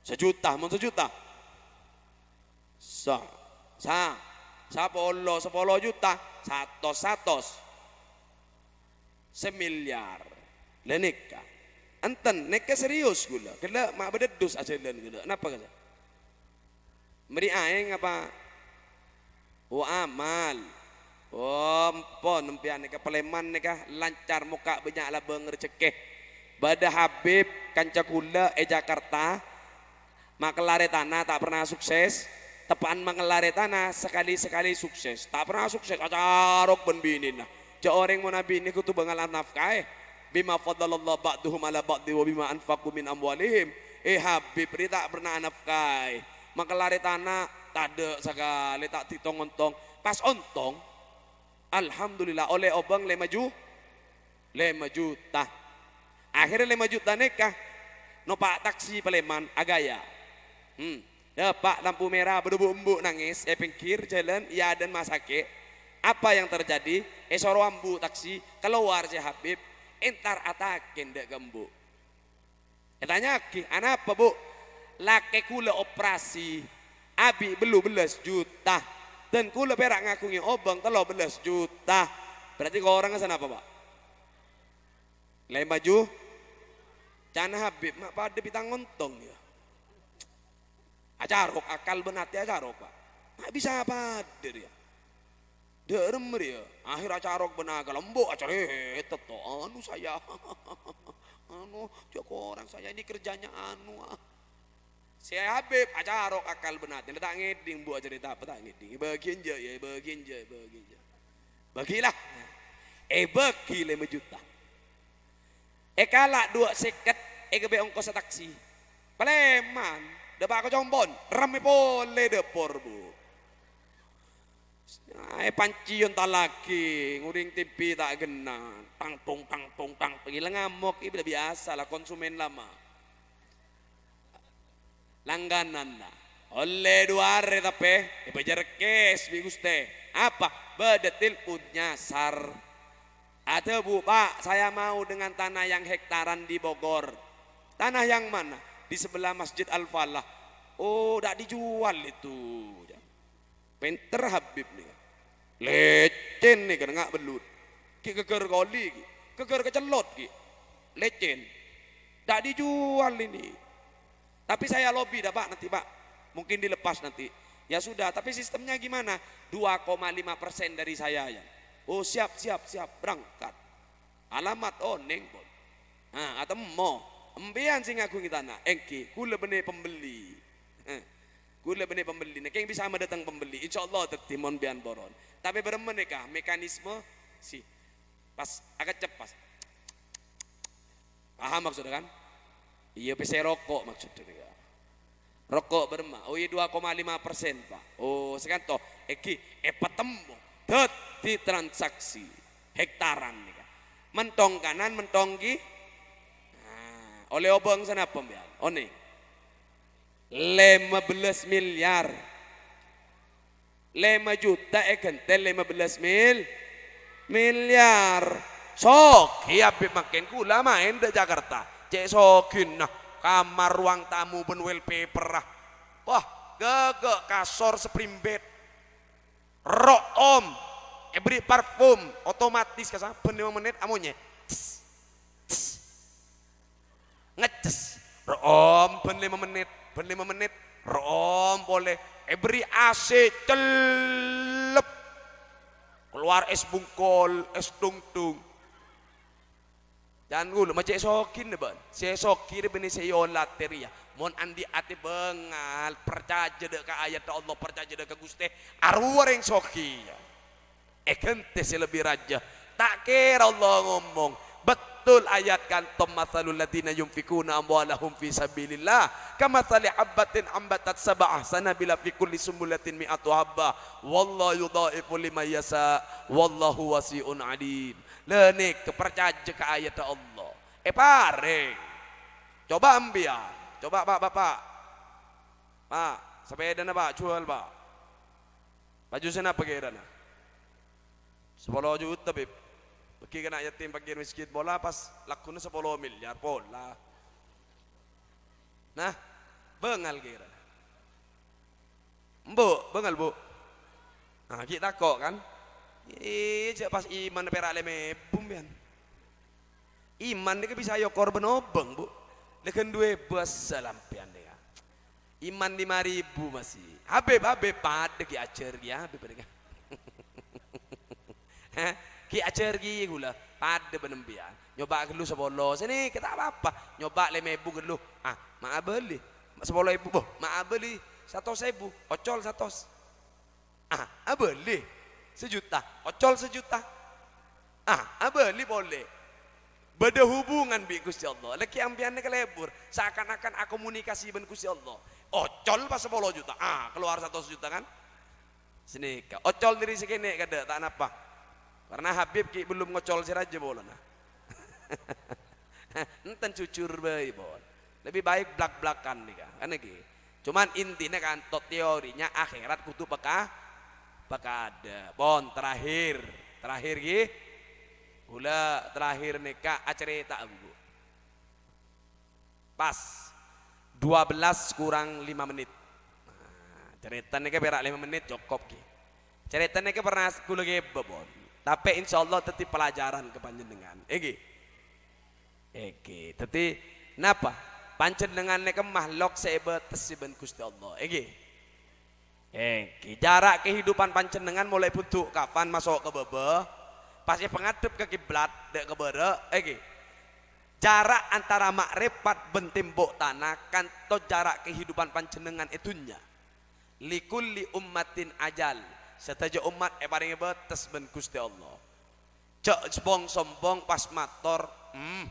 Sajuta. Mon sajuta? Sa-, sa-, sapolo, sapolo juta. Satos, satos. Samilyar. La nèka. Enten, nèka serius ghulâ. Ghellâ' ma' bâdâ dus ajhâlân ghellâ'. Napa, Ka'? Mèrè aèng apa? Oh, amal. Oh, empon, empèyan nèka palèman nèka lancar mokka' bânnya' labâng rejhekkè. Bâdâ Habib, kanca ghulâ è Jakarta, makellarè tana ta' pernah sukses, teppa'an makellarè tana sakalè-sakalè sukses. Ta' pernah sukses, acarok bân binèna. Jhâ' orèng mon abinè kodhu bângal anafkaè. "Bima faddalallahu ba'dahum 'ala ba'din wa bima anfaqu min amwalihim." Eh, Habib rè ta' pernah anafkaè. Makellarè tana tadâ' sakalè, ta' ètong-ontong. Pas ontong, alhamdulillah, ollè obâng lèma ju-, lèma juta. Akhèrra lèma juta nèka nopa' taksi palèman, aghâjâ. Hmm. Dâpa' lampu mèra, bâdâ bu'-embu' nangès è pèngghir jhâlân, è adâ'na masakè'. Apa yang terjadi? Èsoro ambu' taksi, kalowar sè Habib, entar ataghi dâ' ka embu'. Ètanya'aghi, "Anapa, Bu'?" "Lakè kaulâ operasi, abi' bâllu bellâs juta, dan kaulâ pèra' ngaghungè obâng tello bellâs juta." Berarti korang sanapa, Pak? Lèma ju-, ca'na Habib, ma' padâ bi' tang ontong, yâ. Acarok akal bân atè acarok, Pak. Ma' bisa padâ rèya. Dâ'remma rèya. Akhèr acarok bân akal, embu' acarètèt to. Anu saya. Anu, jhâ' korang saya ini kerjanya anu, ah. Sè Habib acarok akal bân atè. Ta' ngèdhing embu' acarèta apa ta' ngèdhing. Bâgiyân jhâ', yâ, bâgiyân jhâ', bâgiyân jhâ'. Bâghi la. Èbâghi lèma juta. Èkala' duwâ' sèket, èkabbhi ongkossa taksi. Palèman, dâpa' ka Combon, rammè polè dâpor, Bu. Aè panciyon ta' lagi, ngorèng tempe ta' ghenna. Tang tong, tang tong, tang tong. Gila ngamok, ibla biasa la, konsumen lama. Langgananna. Ollè du arè tapè, èbâjâr kes bi' Ghustè. Apa? Bâdâ telpon nyasar. Adhâbu, "Pak, saya mau dengan tanah yang hektaran di Bogor." "Tanah yang mana?" "Di sebelah Masjid Al-Falah." "Oh, ndak dijual itu." Pènter Habib nèka. Lècèn nèka, nga' bellut. Ghi' ghâgghâr koli ghi'. Ghâgghâr kacellot ghi'. Lècèn. Ndak dijual ini. Tapi saya lobi dah, Pak, nanti, Pak. Mungkin dilepas nanti. Ya sudah, tapi sistemnya gimana? Dua koma lima persen dari saya, ya. Oh, siap, siap, siap. Berangkat. Alamat onèng, Bos. Nah, atemmo. Empèyan sè ngaghungè tana. Èngghi, kaulâ bânnè pembeli. Eh, kaulâ bânnè pembeli. Nah, kèng bisa madâteng pembeli. Insyaallah dhâddhi mon biyân poron. Tapè bârâmma nèka mekanisme sè pas akecep pas. Paham maksudnya kan? Iyâ, pèssè roko' maksudnya nèka. Roko' bârâmma? Oh iyâ, dua koma lima persen, Pak. Oh, sakanto. Èngghi, èpatemmo. Dhâddhi transaksi hektaran nèka. Mentong kanan, mentong ki. Nah, ollè obâng sanapa, biyân? Onèng. Lèma bellâs milyar. Lèma juta èghântèl lèma bellâs mil-, milyar. Soghi Habib mangkèn, kaulâ maèn dâ' Jakarta. Cè' soghina, kamar ruang tamu bân wallpaper-ra. Wah, ghâghâ' kasor spring bed. Ro'om, èberri' parfum, otomatis ka sabbhân lèma mennèt amonyè. Tss, tss. Ngecces. Ro'om bân lèma mennèt, bân lèma mennèt. Ro'om polè. Èberri' A C, cellep. Kalowar ès bungkol, ès tungtung. Can kaulâ ma' cè' soghina bân. Sè soghi rè bânnè sè èolatè rèya. Mon andi' atè bângal, parcajâ dâ' ka ayatta Allah, parcajâ dâ' ka Ghustè, arowa rèng soghi, ya. Èghântè sè lebbi rajâ. Ta' kèra Allah ngomong, betul ayat ka'anto, "Matsalul ladzina yunfiquna amwalahum fi sabilillah, kamatsali habbatin ambatat sab'a sanabila fi kulli sumbulatin mi'atu habbah, wallahu yudha'ifu liman yasha, wallahu wasi'un alim." La nèka parcajâ ka ayatta Allah. Èparèng. Coba empèyan. Coba, Pak, Bapak. Pak, sapèdana, Pak, juwâl, Pak. Bâjhu sanapa kèrana? Sapolo juta, Bib. Bâghi ka na' yatim, fakir, miskin pola, pas lagghuna sapolo milyar pola. Nah, bângal kèrana. Embu', bângal, Bu'. Nah, ghi' tako', kan? Iyâ, jâ' pas imanna pèra' lèma èbu, empèyan. Iman nèka bisa èokor bân obâng, Bu'. Lèghân du èbu asal empèyan nèka. Iman lèma èbu masih. Habib, Habib, padâ ghi' ajhâr ghi', Habib, nèka. Hah? Ghi' ajhâr ghi' kaulâ, padâ bân empèyan. Nyoba' ghâllu sapolo, sanèka ta' pa-apa. Nyoba' lèma èbu ghâllu. Ah, ma' abâli. Sapolo èbu, boh, ma' abâli satos èbu. Ocol satos. Ah, abâli. Sajuta. Ocol sajuta. Ah, abâli polè. Bâdâ hubungan bi' Ghustè Allah. Laghi' empèyan nèka lebur. Seakan-akan akomunikasi bân Ghustè Allah. Ocol pas sapolo juta. Ah, kalowar satos juta, kan? Sanèka. Ocol dâri sè kènè' kadâ', ta' napa. Karena Habib ghi' bellum ngocol sè rajâ polana. Enten jujur bhâi, pon. Lebih baik blak-blakan nèka, kan nèka. Cuman intina ka'anto teorinya akhèrat kodhu peka-, pekadâ'. Pon, terakhir. Terakhir, ghi. Kaulâ terakhir nèka acarèta, Bu. Pas. Dua belas kurang lima menit. Nah, carèta nèka pèra' lèma menit cokop, ghi. Carèta nèka pernah kaulâ ghibâ, pon. Tapè insyaallah dhâddhi pelajaran ka panjhennengngan. Èngghi. Èngghi. Dhâddhi, napa? Panjhennengngan nèka mahlok sè èbâtessè bân Ghustè Allah. Èngghi. Èngghi. Jhârâ' kehidupan panjhennengngan molaè bhundu' kapan maso' ka bâbâ, pas èpangadhep ka kiblat, dâ' ka bârâ', èngghi. Jhârâ' antara ma'rifat bân tembok tana kanto jhârâ' kehidupan panjhennengngan è dhunnya. Likulli ummatin ajal, Sadhâjâ ommat èparèngè bâtes bân Ghustè Allah. Jhâ' bhong-sombhong pas mator, hmm,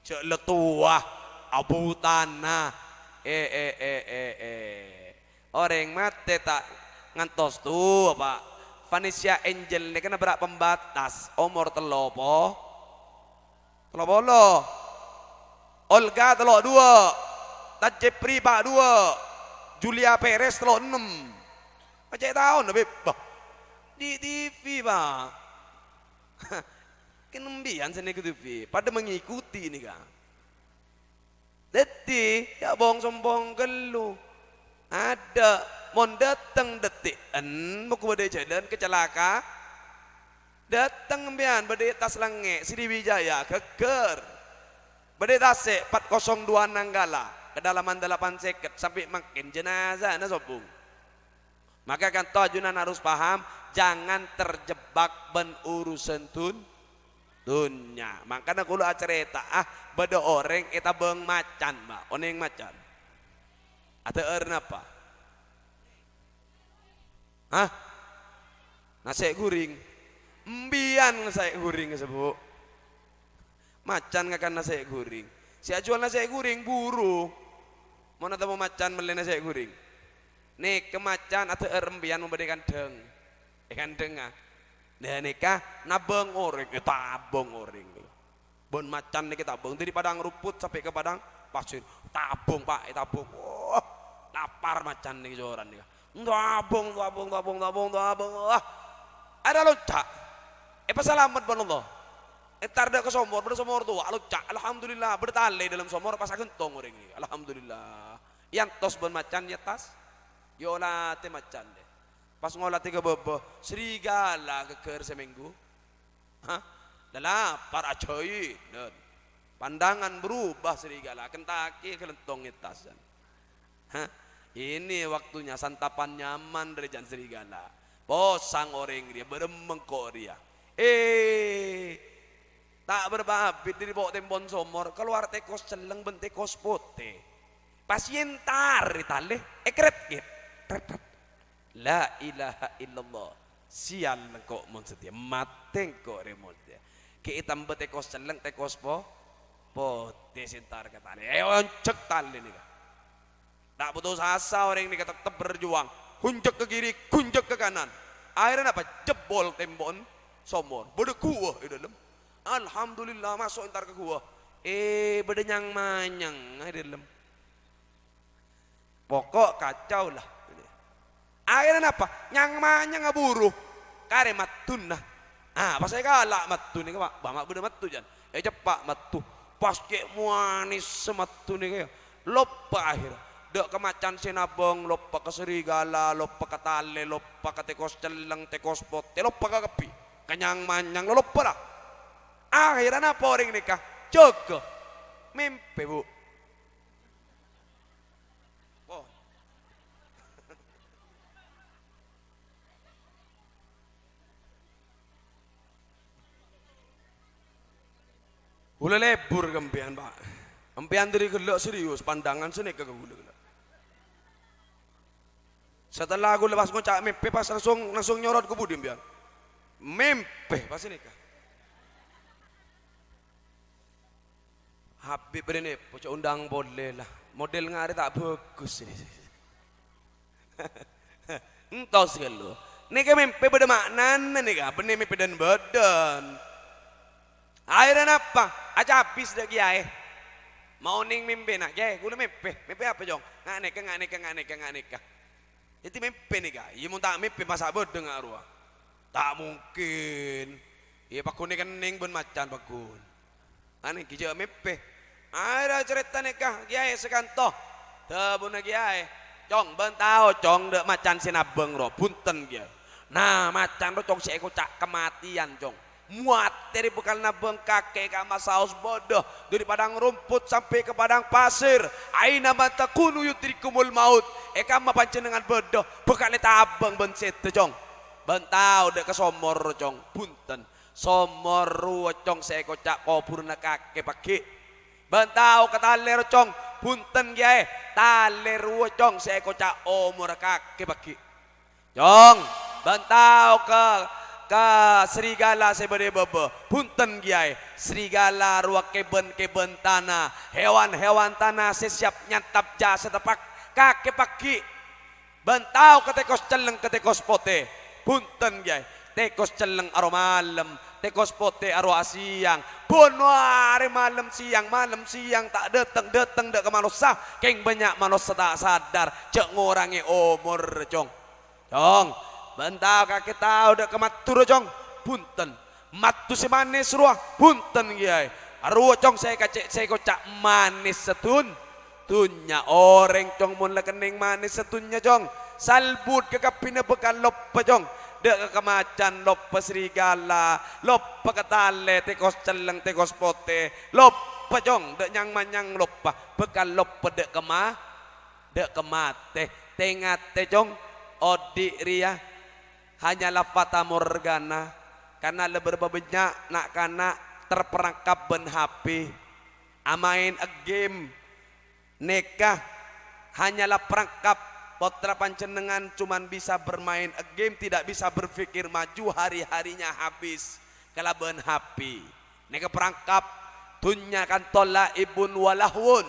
jhâ' la towa, abutana. Eh, eh, eh, eh, eh. Orèng matè ta' ngantos towa, Pa'. Vanessa Angel nèka nabrak pembatas, omor tello po-, tello polo. Olga tello dua. Tad Jepri pa' dua. Julia Perez tello ennem. Pacè' taon, Bib. Bah. Di T V, Pa'. Kèng empiyan sè nèka T V. Padâ mengikuti nèka. Dhâddhi, jhâ' bhong-sombhong ghâllu. Adâ', mon dâteng dâtè'en, moko bâdâ è jhâlân kacalaka. Dâteng empèyan bâdâ è attas langngè', Sriwijaya, ghâggâr. Bâdâ è tasè', empat kosong dua Nanggala, kedalaman dalapan sèket, sampè' mangkèn jenazana sobbhung. Maka ka'dinto ajunan harus paham, jangan terjebak bân urusan dun-, dunnya. Mangkana kaulâ acarèta'a, bâdâ orèng ètabâng macan, Pak. Onèng macan? Adhâ'âr napa? Hah? Nasè' ghuring. Empiyan nasè' ghuring, Bu. Macan ngakan nasè' ghuring. Sè ajhuwâl nasè' ghuring buru. Mon atemmo macan mellè nasè' ghuring. Nèka macan adhâ'âr empèyan mon bâdâ è kandhâng. È kandhângnga. Nah, nèka nabâng orèng, ètabâng orèng. Bân macan nèka ètabâng. Dâri padang rumput sampè' ka padang pasir. Tabâng, Pak, ètabâng. Wah, lapar macan nèka soran nèka. Tabâng, tabâng, tabâng, tabâng, tabâng. Wah. Arèya lonca'. Èpasalamet bân Allah. Entar dâ' ka somor, bâdâ somor towa, lonca'. Alhamdulillah, bâdâ talè dâlem somor, pas aghântong orèng nèka. Alhamdulillah. Èantos bân macan è attas. Èolatè macan, deh. Pas ngolatè ka bâbâ, serigala ghâggâr samènggu. Hah? Lalapar ajhâi, dân. Pandangan berubah serigala, kentaki ghâlântong è attas, dân. Hah? Ini waktunya santapan nyaman, rè, jân serigala. Posang orèng rèya, bârâmma engko' rèya. Eh, ta' bârâmpa abit dâri po', tèmbon somor, kalowar tèkos celleng bân tèkos potè. Pas èentar è talè, èkrèt-kèt. Trèt-trèt. La ilaha illallah. Sial engko' mon satèya, matè engko' rè mon satèya. Ghi' ètambâ tèkos celleng, tèkos po-, potè sè èentar ka talè. Èonjhâk talè nèka. Ta' putus asa orèng nèka, tettep berjuang. Ghunjhâk ka kiri, ghunjhâk ka kanan. Akhèrra napa? Jebbol tèmpo'en somor. Bâdâ guwa è dâlem. Alhamdulillah, maso' èntar ka guwa. Eh, bâdâ nyang-manyang è dâlem. Poko' kacau la. Akhèrra napa? Nyang-manyang aburu. Karè madduna. Ah, pas èkala' maddu nèka, Pak. Bâ, ma' bâdâ maddu, jân. Èceppa' maddu. Pas cè' mowanèssa maddu nèka, ya. Loppa akhèrra. Dâ' ka macan sè nabâng, loppa ka serigala, loppa ka talè, loppa ka tèkos celleng, tèkos potè, loppa ka kabbhi. Ka nyang-manyang, lo-, loppa la. Akhèrra napa orèng nèka? Jâgâ. Mèmpè, Bu. Oh. Kaulâ lebur ka empèyan, Pak. Empèyan dâri ghellâ' serius, pandangan sanèka ka kaulâ ghellâ'. Setelah kaulâ pas ngoca' mèmpè, pas langsung, langsung nyorot ka budi empèyan. Mèmpè, pas sanèka. Habib rènè, pojhâ' ondang polè la. Model ngarè ta' bhâghus rè. Entos ghâllu. Nèka mèmpè bâdâ ma'nana nèka, bânnè mèmpè dhân-bâdhân. Akhèrra napa? Acabis dâ' kèyaè. Ma' onèng mèmpèna, "Kèyaè, kaulâ mèmpè." "Mèmpè apa, Cong?" "Nga' nèka, nga' nèka, nga' nèka, nga' nèka." Dhâddhi mèmpè nèka, iyâ mon ta' mèmpè masa' bâdâ nga' rowa? Ta' mungkin. Iyâ, pagghun èkennèng bân macan pagghun. Anè ghi' jhâ' mèmpè. Akhèrra carèta nèka, kèyaè sè kanto. Dhâbuna kèyaè, "Cong, bân tao, Cong, dâ' macan sè nabâng rowa. Bhunten, kèyaè. Na, macan rowa, Cong, sè èkoca' kamatèyan, Cong." Matè rè bhâkal nabâng kakè ka masa saos bâdâ, dâri padang rompot sampè' ka padang pasir. "Aina ma takunu yudrikumul maut." È kamma panjhennengngan bâdâ, bhâkal ètabâng bân sèdhâ, Cong. Bân tao dâ' ka somor, Cong. Bhunten. Somor rowa, Cong, sè èkoca' kobhurânna kakè pagghi'. Bân tao ka talè rowa, Cong. Bhunten, kèyaè. Talè rowa, Cong, sè èkoca' omorra kakè pagghi'. Cong. Bân tao ka, ka serigala sè bâdâ è bâbâ. Bhunten, Kèyaè. Serigala rowa kèbân-kèbân tana, hewan-hewan tana sè siap nyantap jhâ' sè teppa' kakè paghi'. Bân tao ka tèkos celleng ka tèkos potè. Bhunten, Kèyaè. Tèkos celleng arowa malem, tèkos potè arowa sèyang. Bân arè malem sèyang, malem sèyang ta' dâteng-dâteng dâ' ka manossa. Kèng bânnya' manossa ta' sadar jhâ' ngorangè omor, Cong. Cong, bân tao kakè tao dâ' ka Madhurâ, Cong. Bhunten. Matto sè manis rowa, bhunten, Kèyaè. Arowa, Cong, sè èkacè', sè èkoca' manis sadun-, dhunnya. Orèng, Cong, mon la kennèng manis sadunnya, Cong, salbut kakabbhina bhâkal loppa, Cong. Dâ' ka kamacan loppa serigala, loppa ka talè, tèkos celleng, tèkos potè, loppa, Cong, dâ' nyang-manyang loppa, bhâkal loppa dâ' ka ma-, dâ' ka matè. Tè-ngatè, Cong, odi' rèya hanyalah fatamorgana, karna la bârâmpa bânnya' na'-kana' terperangkap bân H P, amaèn game, nèka hanyalah perangkap. Pottra panjhennengngan cuman bisa bermain game, tidak bisa berpikir maju, hari-harinya habis kalabân H P. Nèka perangkap, dhunnya kanto la'ibun wa lahwun,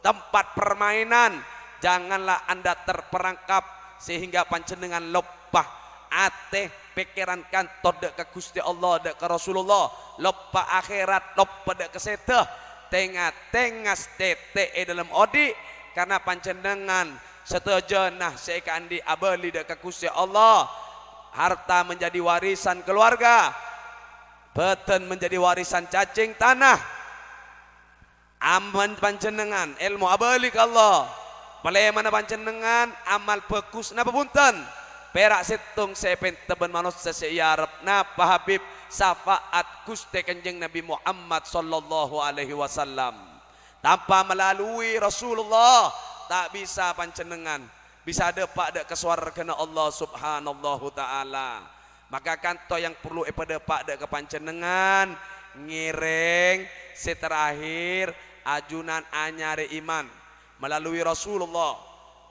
tempat permainan. Janganlah Anda terperangkap sehingga panjhennengngan loppa atè, pèkkèran kanto dâ' ka Ghustè Allah, dâ' ka Rasulullah, loppa akhèrat, loppa dâ' ka sèdhâ. Tè-ngatè ngastètè è dâlem odi', karna panjhennengngan sadhâjâna sè èkaandi' abâli dâ' ka Ghustè Allah. Harta menjadi warisan keluarga. Bhâdhân menjadi warisan cacing tanah. Aman panjhennengngan, èlmo abâli ka Allah. Palèmana panjhennengngan, amal bhâghus napa bhunten? Pèra' sèttong sè èpènta bân manossa sè èarep. Napa, Habib? Syafaat Ghustè Kanjeng Nabi Muhammad sallallahu alaihi wasallam. Tanpa melalui Rasulullah, ta' bisa panjhennengngan bisa dâpa' dâ' ka sowarghâna Allah Subhanallahu Ta'ala. Maka kanto yang perlu èpadâpa' dâ' ka panjhennengngan, ngèrèng, sè terakhir, ajunan anyarè iman melalui Rasulullah.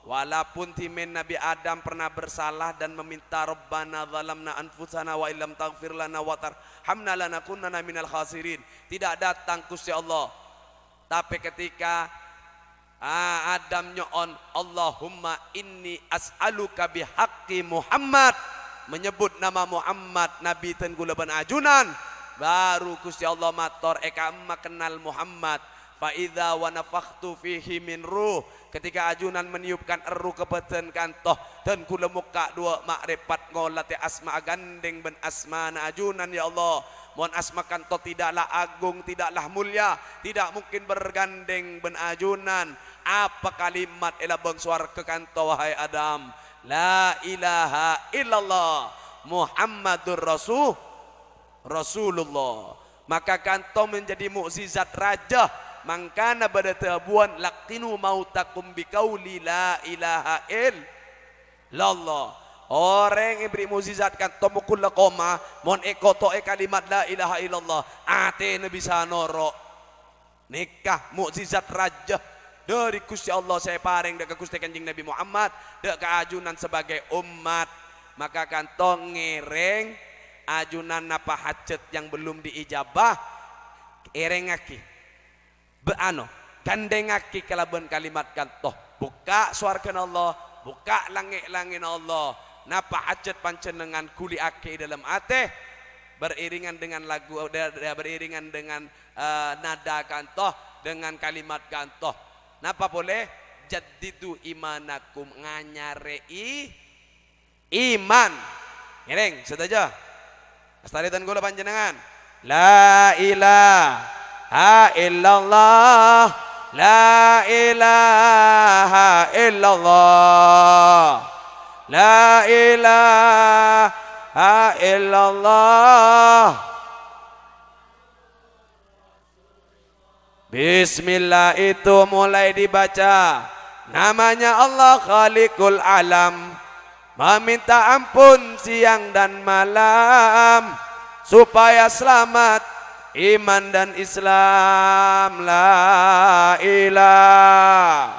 Walaupun dhimèn Nabi Adam pernah bersalah dan meminta, "Rabbana zalamna anfusana wa illam taghfir lana wa tarhamna lanakunanna minal khasirin." Tidak datang Ghustè Allah. Tapè ketika, ah, Adam nyo'on, "Allahumma inni as'aluka bihaqqi Muhammad," menyebut nama Muhammad, Nabi dhân kaulâ bân ajunan, baru Ghustè Allah mator, "È ka'emma kennal Muhammad?" Fa idza wa nafakhtu fihi min ruh, ketika ajunan meniupkan erruh ka bhâdhân kanto, dhân kaulâ mokka' duwâ' ma'rifat ngolatè asma agandhèng bân asmana ajunan, ya Allah. Mon asma kanto tidaklah agung, tidaklah mulia, tidak mungkin bergandeng bân ajunan. Apa kalimat è labâng sowarghâ kanto, wahai Adam? La ilaha illallah Muhammadur Rasu-, Rasulullah. Maka kanto menjadi mukjizat rajâ. Mangkana bâdâ dhâbuwân, "Laqqinu mautakum biqauli la ilaha ill-, Lalla. Orèng èberri' mukjizat kanto mokol la koma, mon èkoto'è kalimat la ilaha illallah, atèna bisa noro'." Nèka mukjizat rajâ dhâri Ghustè Allah sè èparèng dâ' ka Ghustè Kanjeng Nabi Muhammad, dâ' ka ajunan sebagai ommat. Maka kanto ngèrèng ajunan napa hajat yang belum diijabah, èrèngngaghi. Bâ-, ano, gandhèngngaghi kalabân kalimat kanto, "Bukka' sowarghâna Allah, bukka' langngè'-langngè'na Allah. Napa hajat panjhennengngan ghuliyaghi è dâlem atè." Beriringan dengan lagu, da-, da-, beriringan dengan, eh, nada kanto, dengan kalimat kanto. Napa polè? "Jaddidu imanakum," nganyarèi iman. Ngèrèng, sadhâjâ. Lestarikan kaulâ panjhennengngan. La ilaha illallah. La ilaha illallah. La ilaha illallah. Bismillah itu mulai dibaca. Namanya Allah Khaliqul Alam. Meminta ampun siang dan malam supaya selamat iman dan Islam. La ilaha.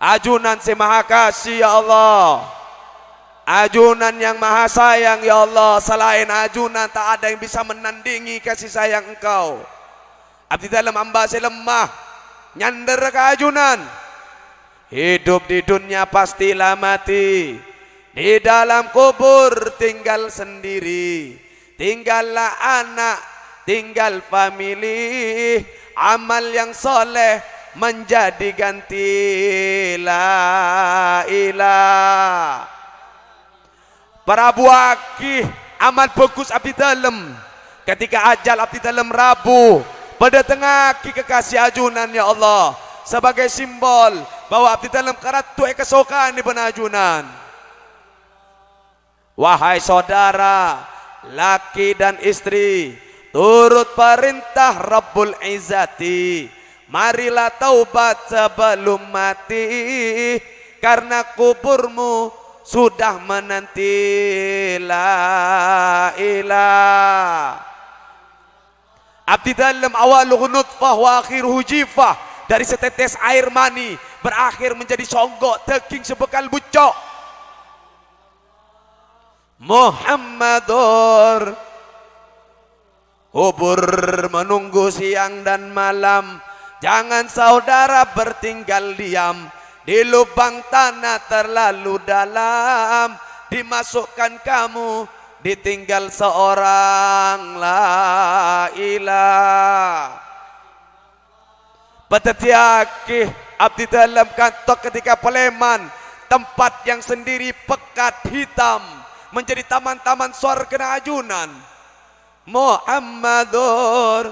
Ajunan sè maha kasi, ya Allah. Ajunan yang maha sayang, ya Allah, selain ajunan tak ada yang bisa menandingi kasih sayang Engkau. Abdidalem amba sè lemma, nyandher ka ajunan. Hidup di dunia pastilah mati, di dalam kubur tinggal sendiri. Tinggallah anak, tinggal famili, amal yang soleh menjadi ganti. La ilaha. Parabuwaghi amal bhâghus abdidalem. Ketika ajal abdidalem rabu, padâtengngaghi kekasih ajunan, ya Allah, sebagai simbol bahwa abdidalem karaddu èkasokanè bân ajunan. Wahai saudara, laki dan istri, turut perintah Rabbul Izzati. Marilah taubat sebelum mati, karena kuburmu sudah menanti. La ilaha. Abdidalem, awaluhu nutfah wa akhiruhu jifah. Dari setetes air mani berakhir menjadi songgo' daging sè bhâkal bucco'. Muhammadur. Kubur menunggu siang dan malam. Jangan saudara bertinggal diam di lubang tanah terlalu dalam. Dimasukkan kamu, ditinggal seorang. La ilaha. Padâddhiyâghi abdidalem kanto ketika palèman, tempat yang sendiri pekat hitam menjadi taman-taman sowarghâna ajunan. Muhammadur.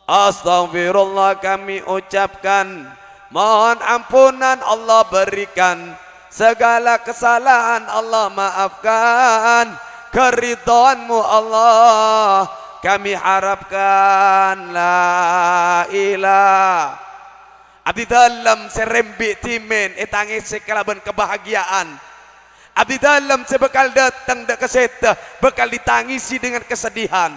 Astaghfirullah kami ucapkan, mohon ampunan Allah berikan, segala kesalahan Allah maafkan, keridhoanmu Allah kami harapkan. La ilaha. Abdidalem sè rembi' dhimèn ètangèsè kalabân kabahagiya'an. Abdidalem sè bhâkal dâteng dâ' ka sèdhâ bhâkal ditangisi dengan kesedihan.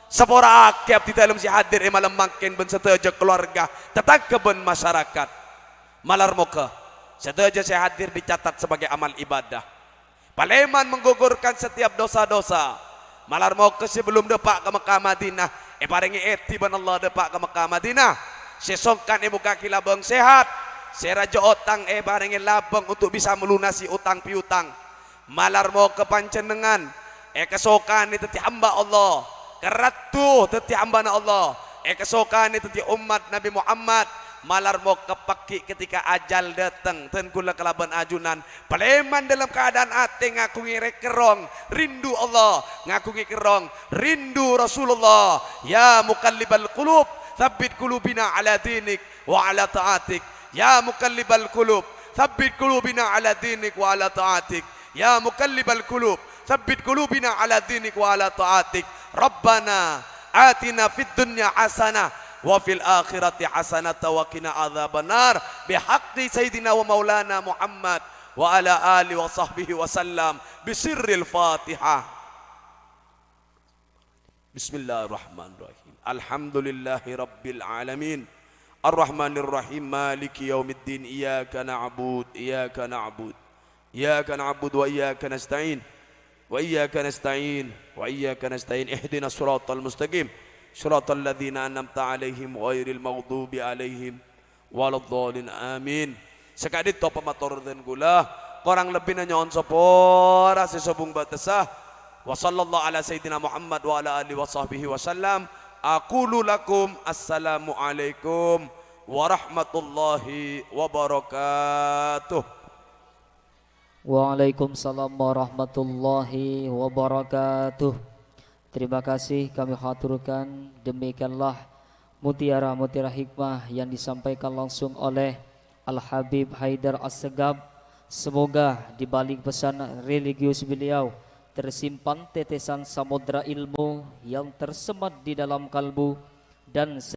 Sapora'aghi abdidalem sè hadir è malem mangkèn bân sadhâjâ kalowarga, tatangghâ bân masyarakat. Malar moghâ sadhâjâ sè hadir dicatat sebagai amal ibadah. Palèman menggugurkan setiap dosa-dosa. Malar moghâ sè bellum dâpa' ka Mekkah Madinah, èparèngè èdhi bân Allah dâpa' ka Mekkah Madinah. Sè songkan èmoghâghi labâng sehat, sè rajâ otang èparèngè labâng untuk bisa melunasi otang piutang. Malar moghâ panjhennengngan èkasokanè dâddhi hamba Allah, karaddu dâddhi hambâna Allah, èkasokanè dâddhi ommat Nabi Muhammad. Malar moghâ paghi' ketika ajal dâteng, dân kaulâ kalabân ajunan palèman dalam keadaan atè ngaghungè rè-, kerrong rindu Allah, ngaghungè kerrong rindu Rasulullah. Ya muqallibal qulub, tsabbit qulubana ala dinik wa ala ta'atik. Ya muqallibal qulub, tsabbit qulubana ala dinik wa ala ta'atik. Ya muqallibal qulub, tsabbit qulubana ala dinik wa ala ta'atik. Rabbana atina fid dunya hasanah wa fil akhirati hasanah wa qina adzabannar. Bihaqqi sayyidina wa maulana Muhammad wa ala alihi wa sahbihi wa sallam. Bisirril Fatihah. Bismillahirrahmanirrahim. Alhamdulillahi rabbil alamin. Arrahmanirrahim. Maliki yaumiddin. Iyyaka na'bud, iyyaka na'bud. Iyyaka na'bud wa iyyaka nasta'in. Wa iyyaka nasta'in. Wa iyyaka nasta'in. Ihdinas siratal mustaqim. Siratal ladzina an'amta 'alaihim ghairil maghdubi 'alaihim waladdallin. Amin. Saka'dinto pamator dân kaulâ, korang lebbina nyo'on sapora sè sobung bâtessa. Wa sallallahu ala sayyidina Muhammad wa ala alihi wa sahbihi wa sallam. Aqulu lakum assalamu alaikum warahmatullahi wabarakatuh. Waalaikumsalam warahmatullahi wabarakatuh. Terima kasih kami haturkan. Demikianlah mutiara-mutiara hikmah yang disampaikan langsung oleh Al-Habib Haidar Assegaf. Semoga di balik pesan religius beliau tersimpan tetesan samudra ilmu yang tersemat di dalam kalbu dan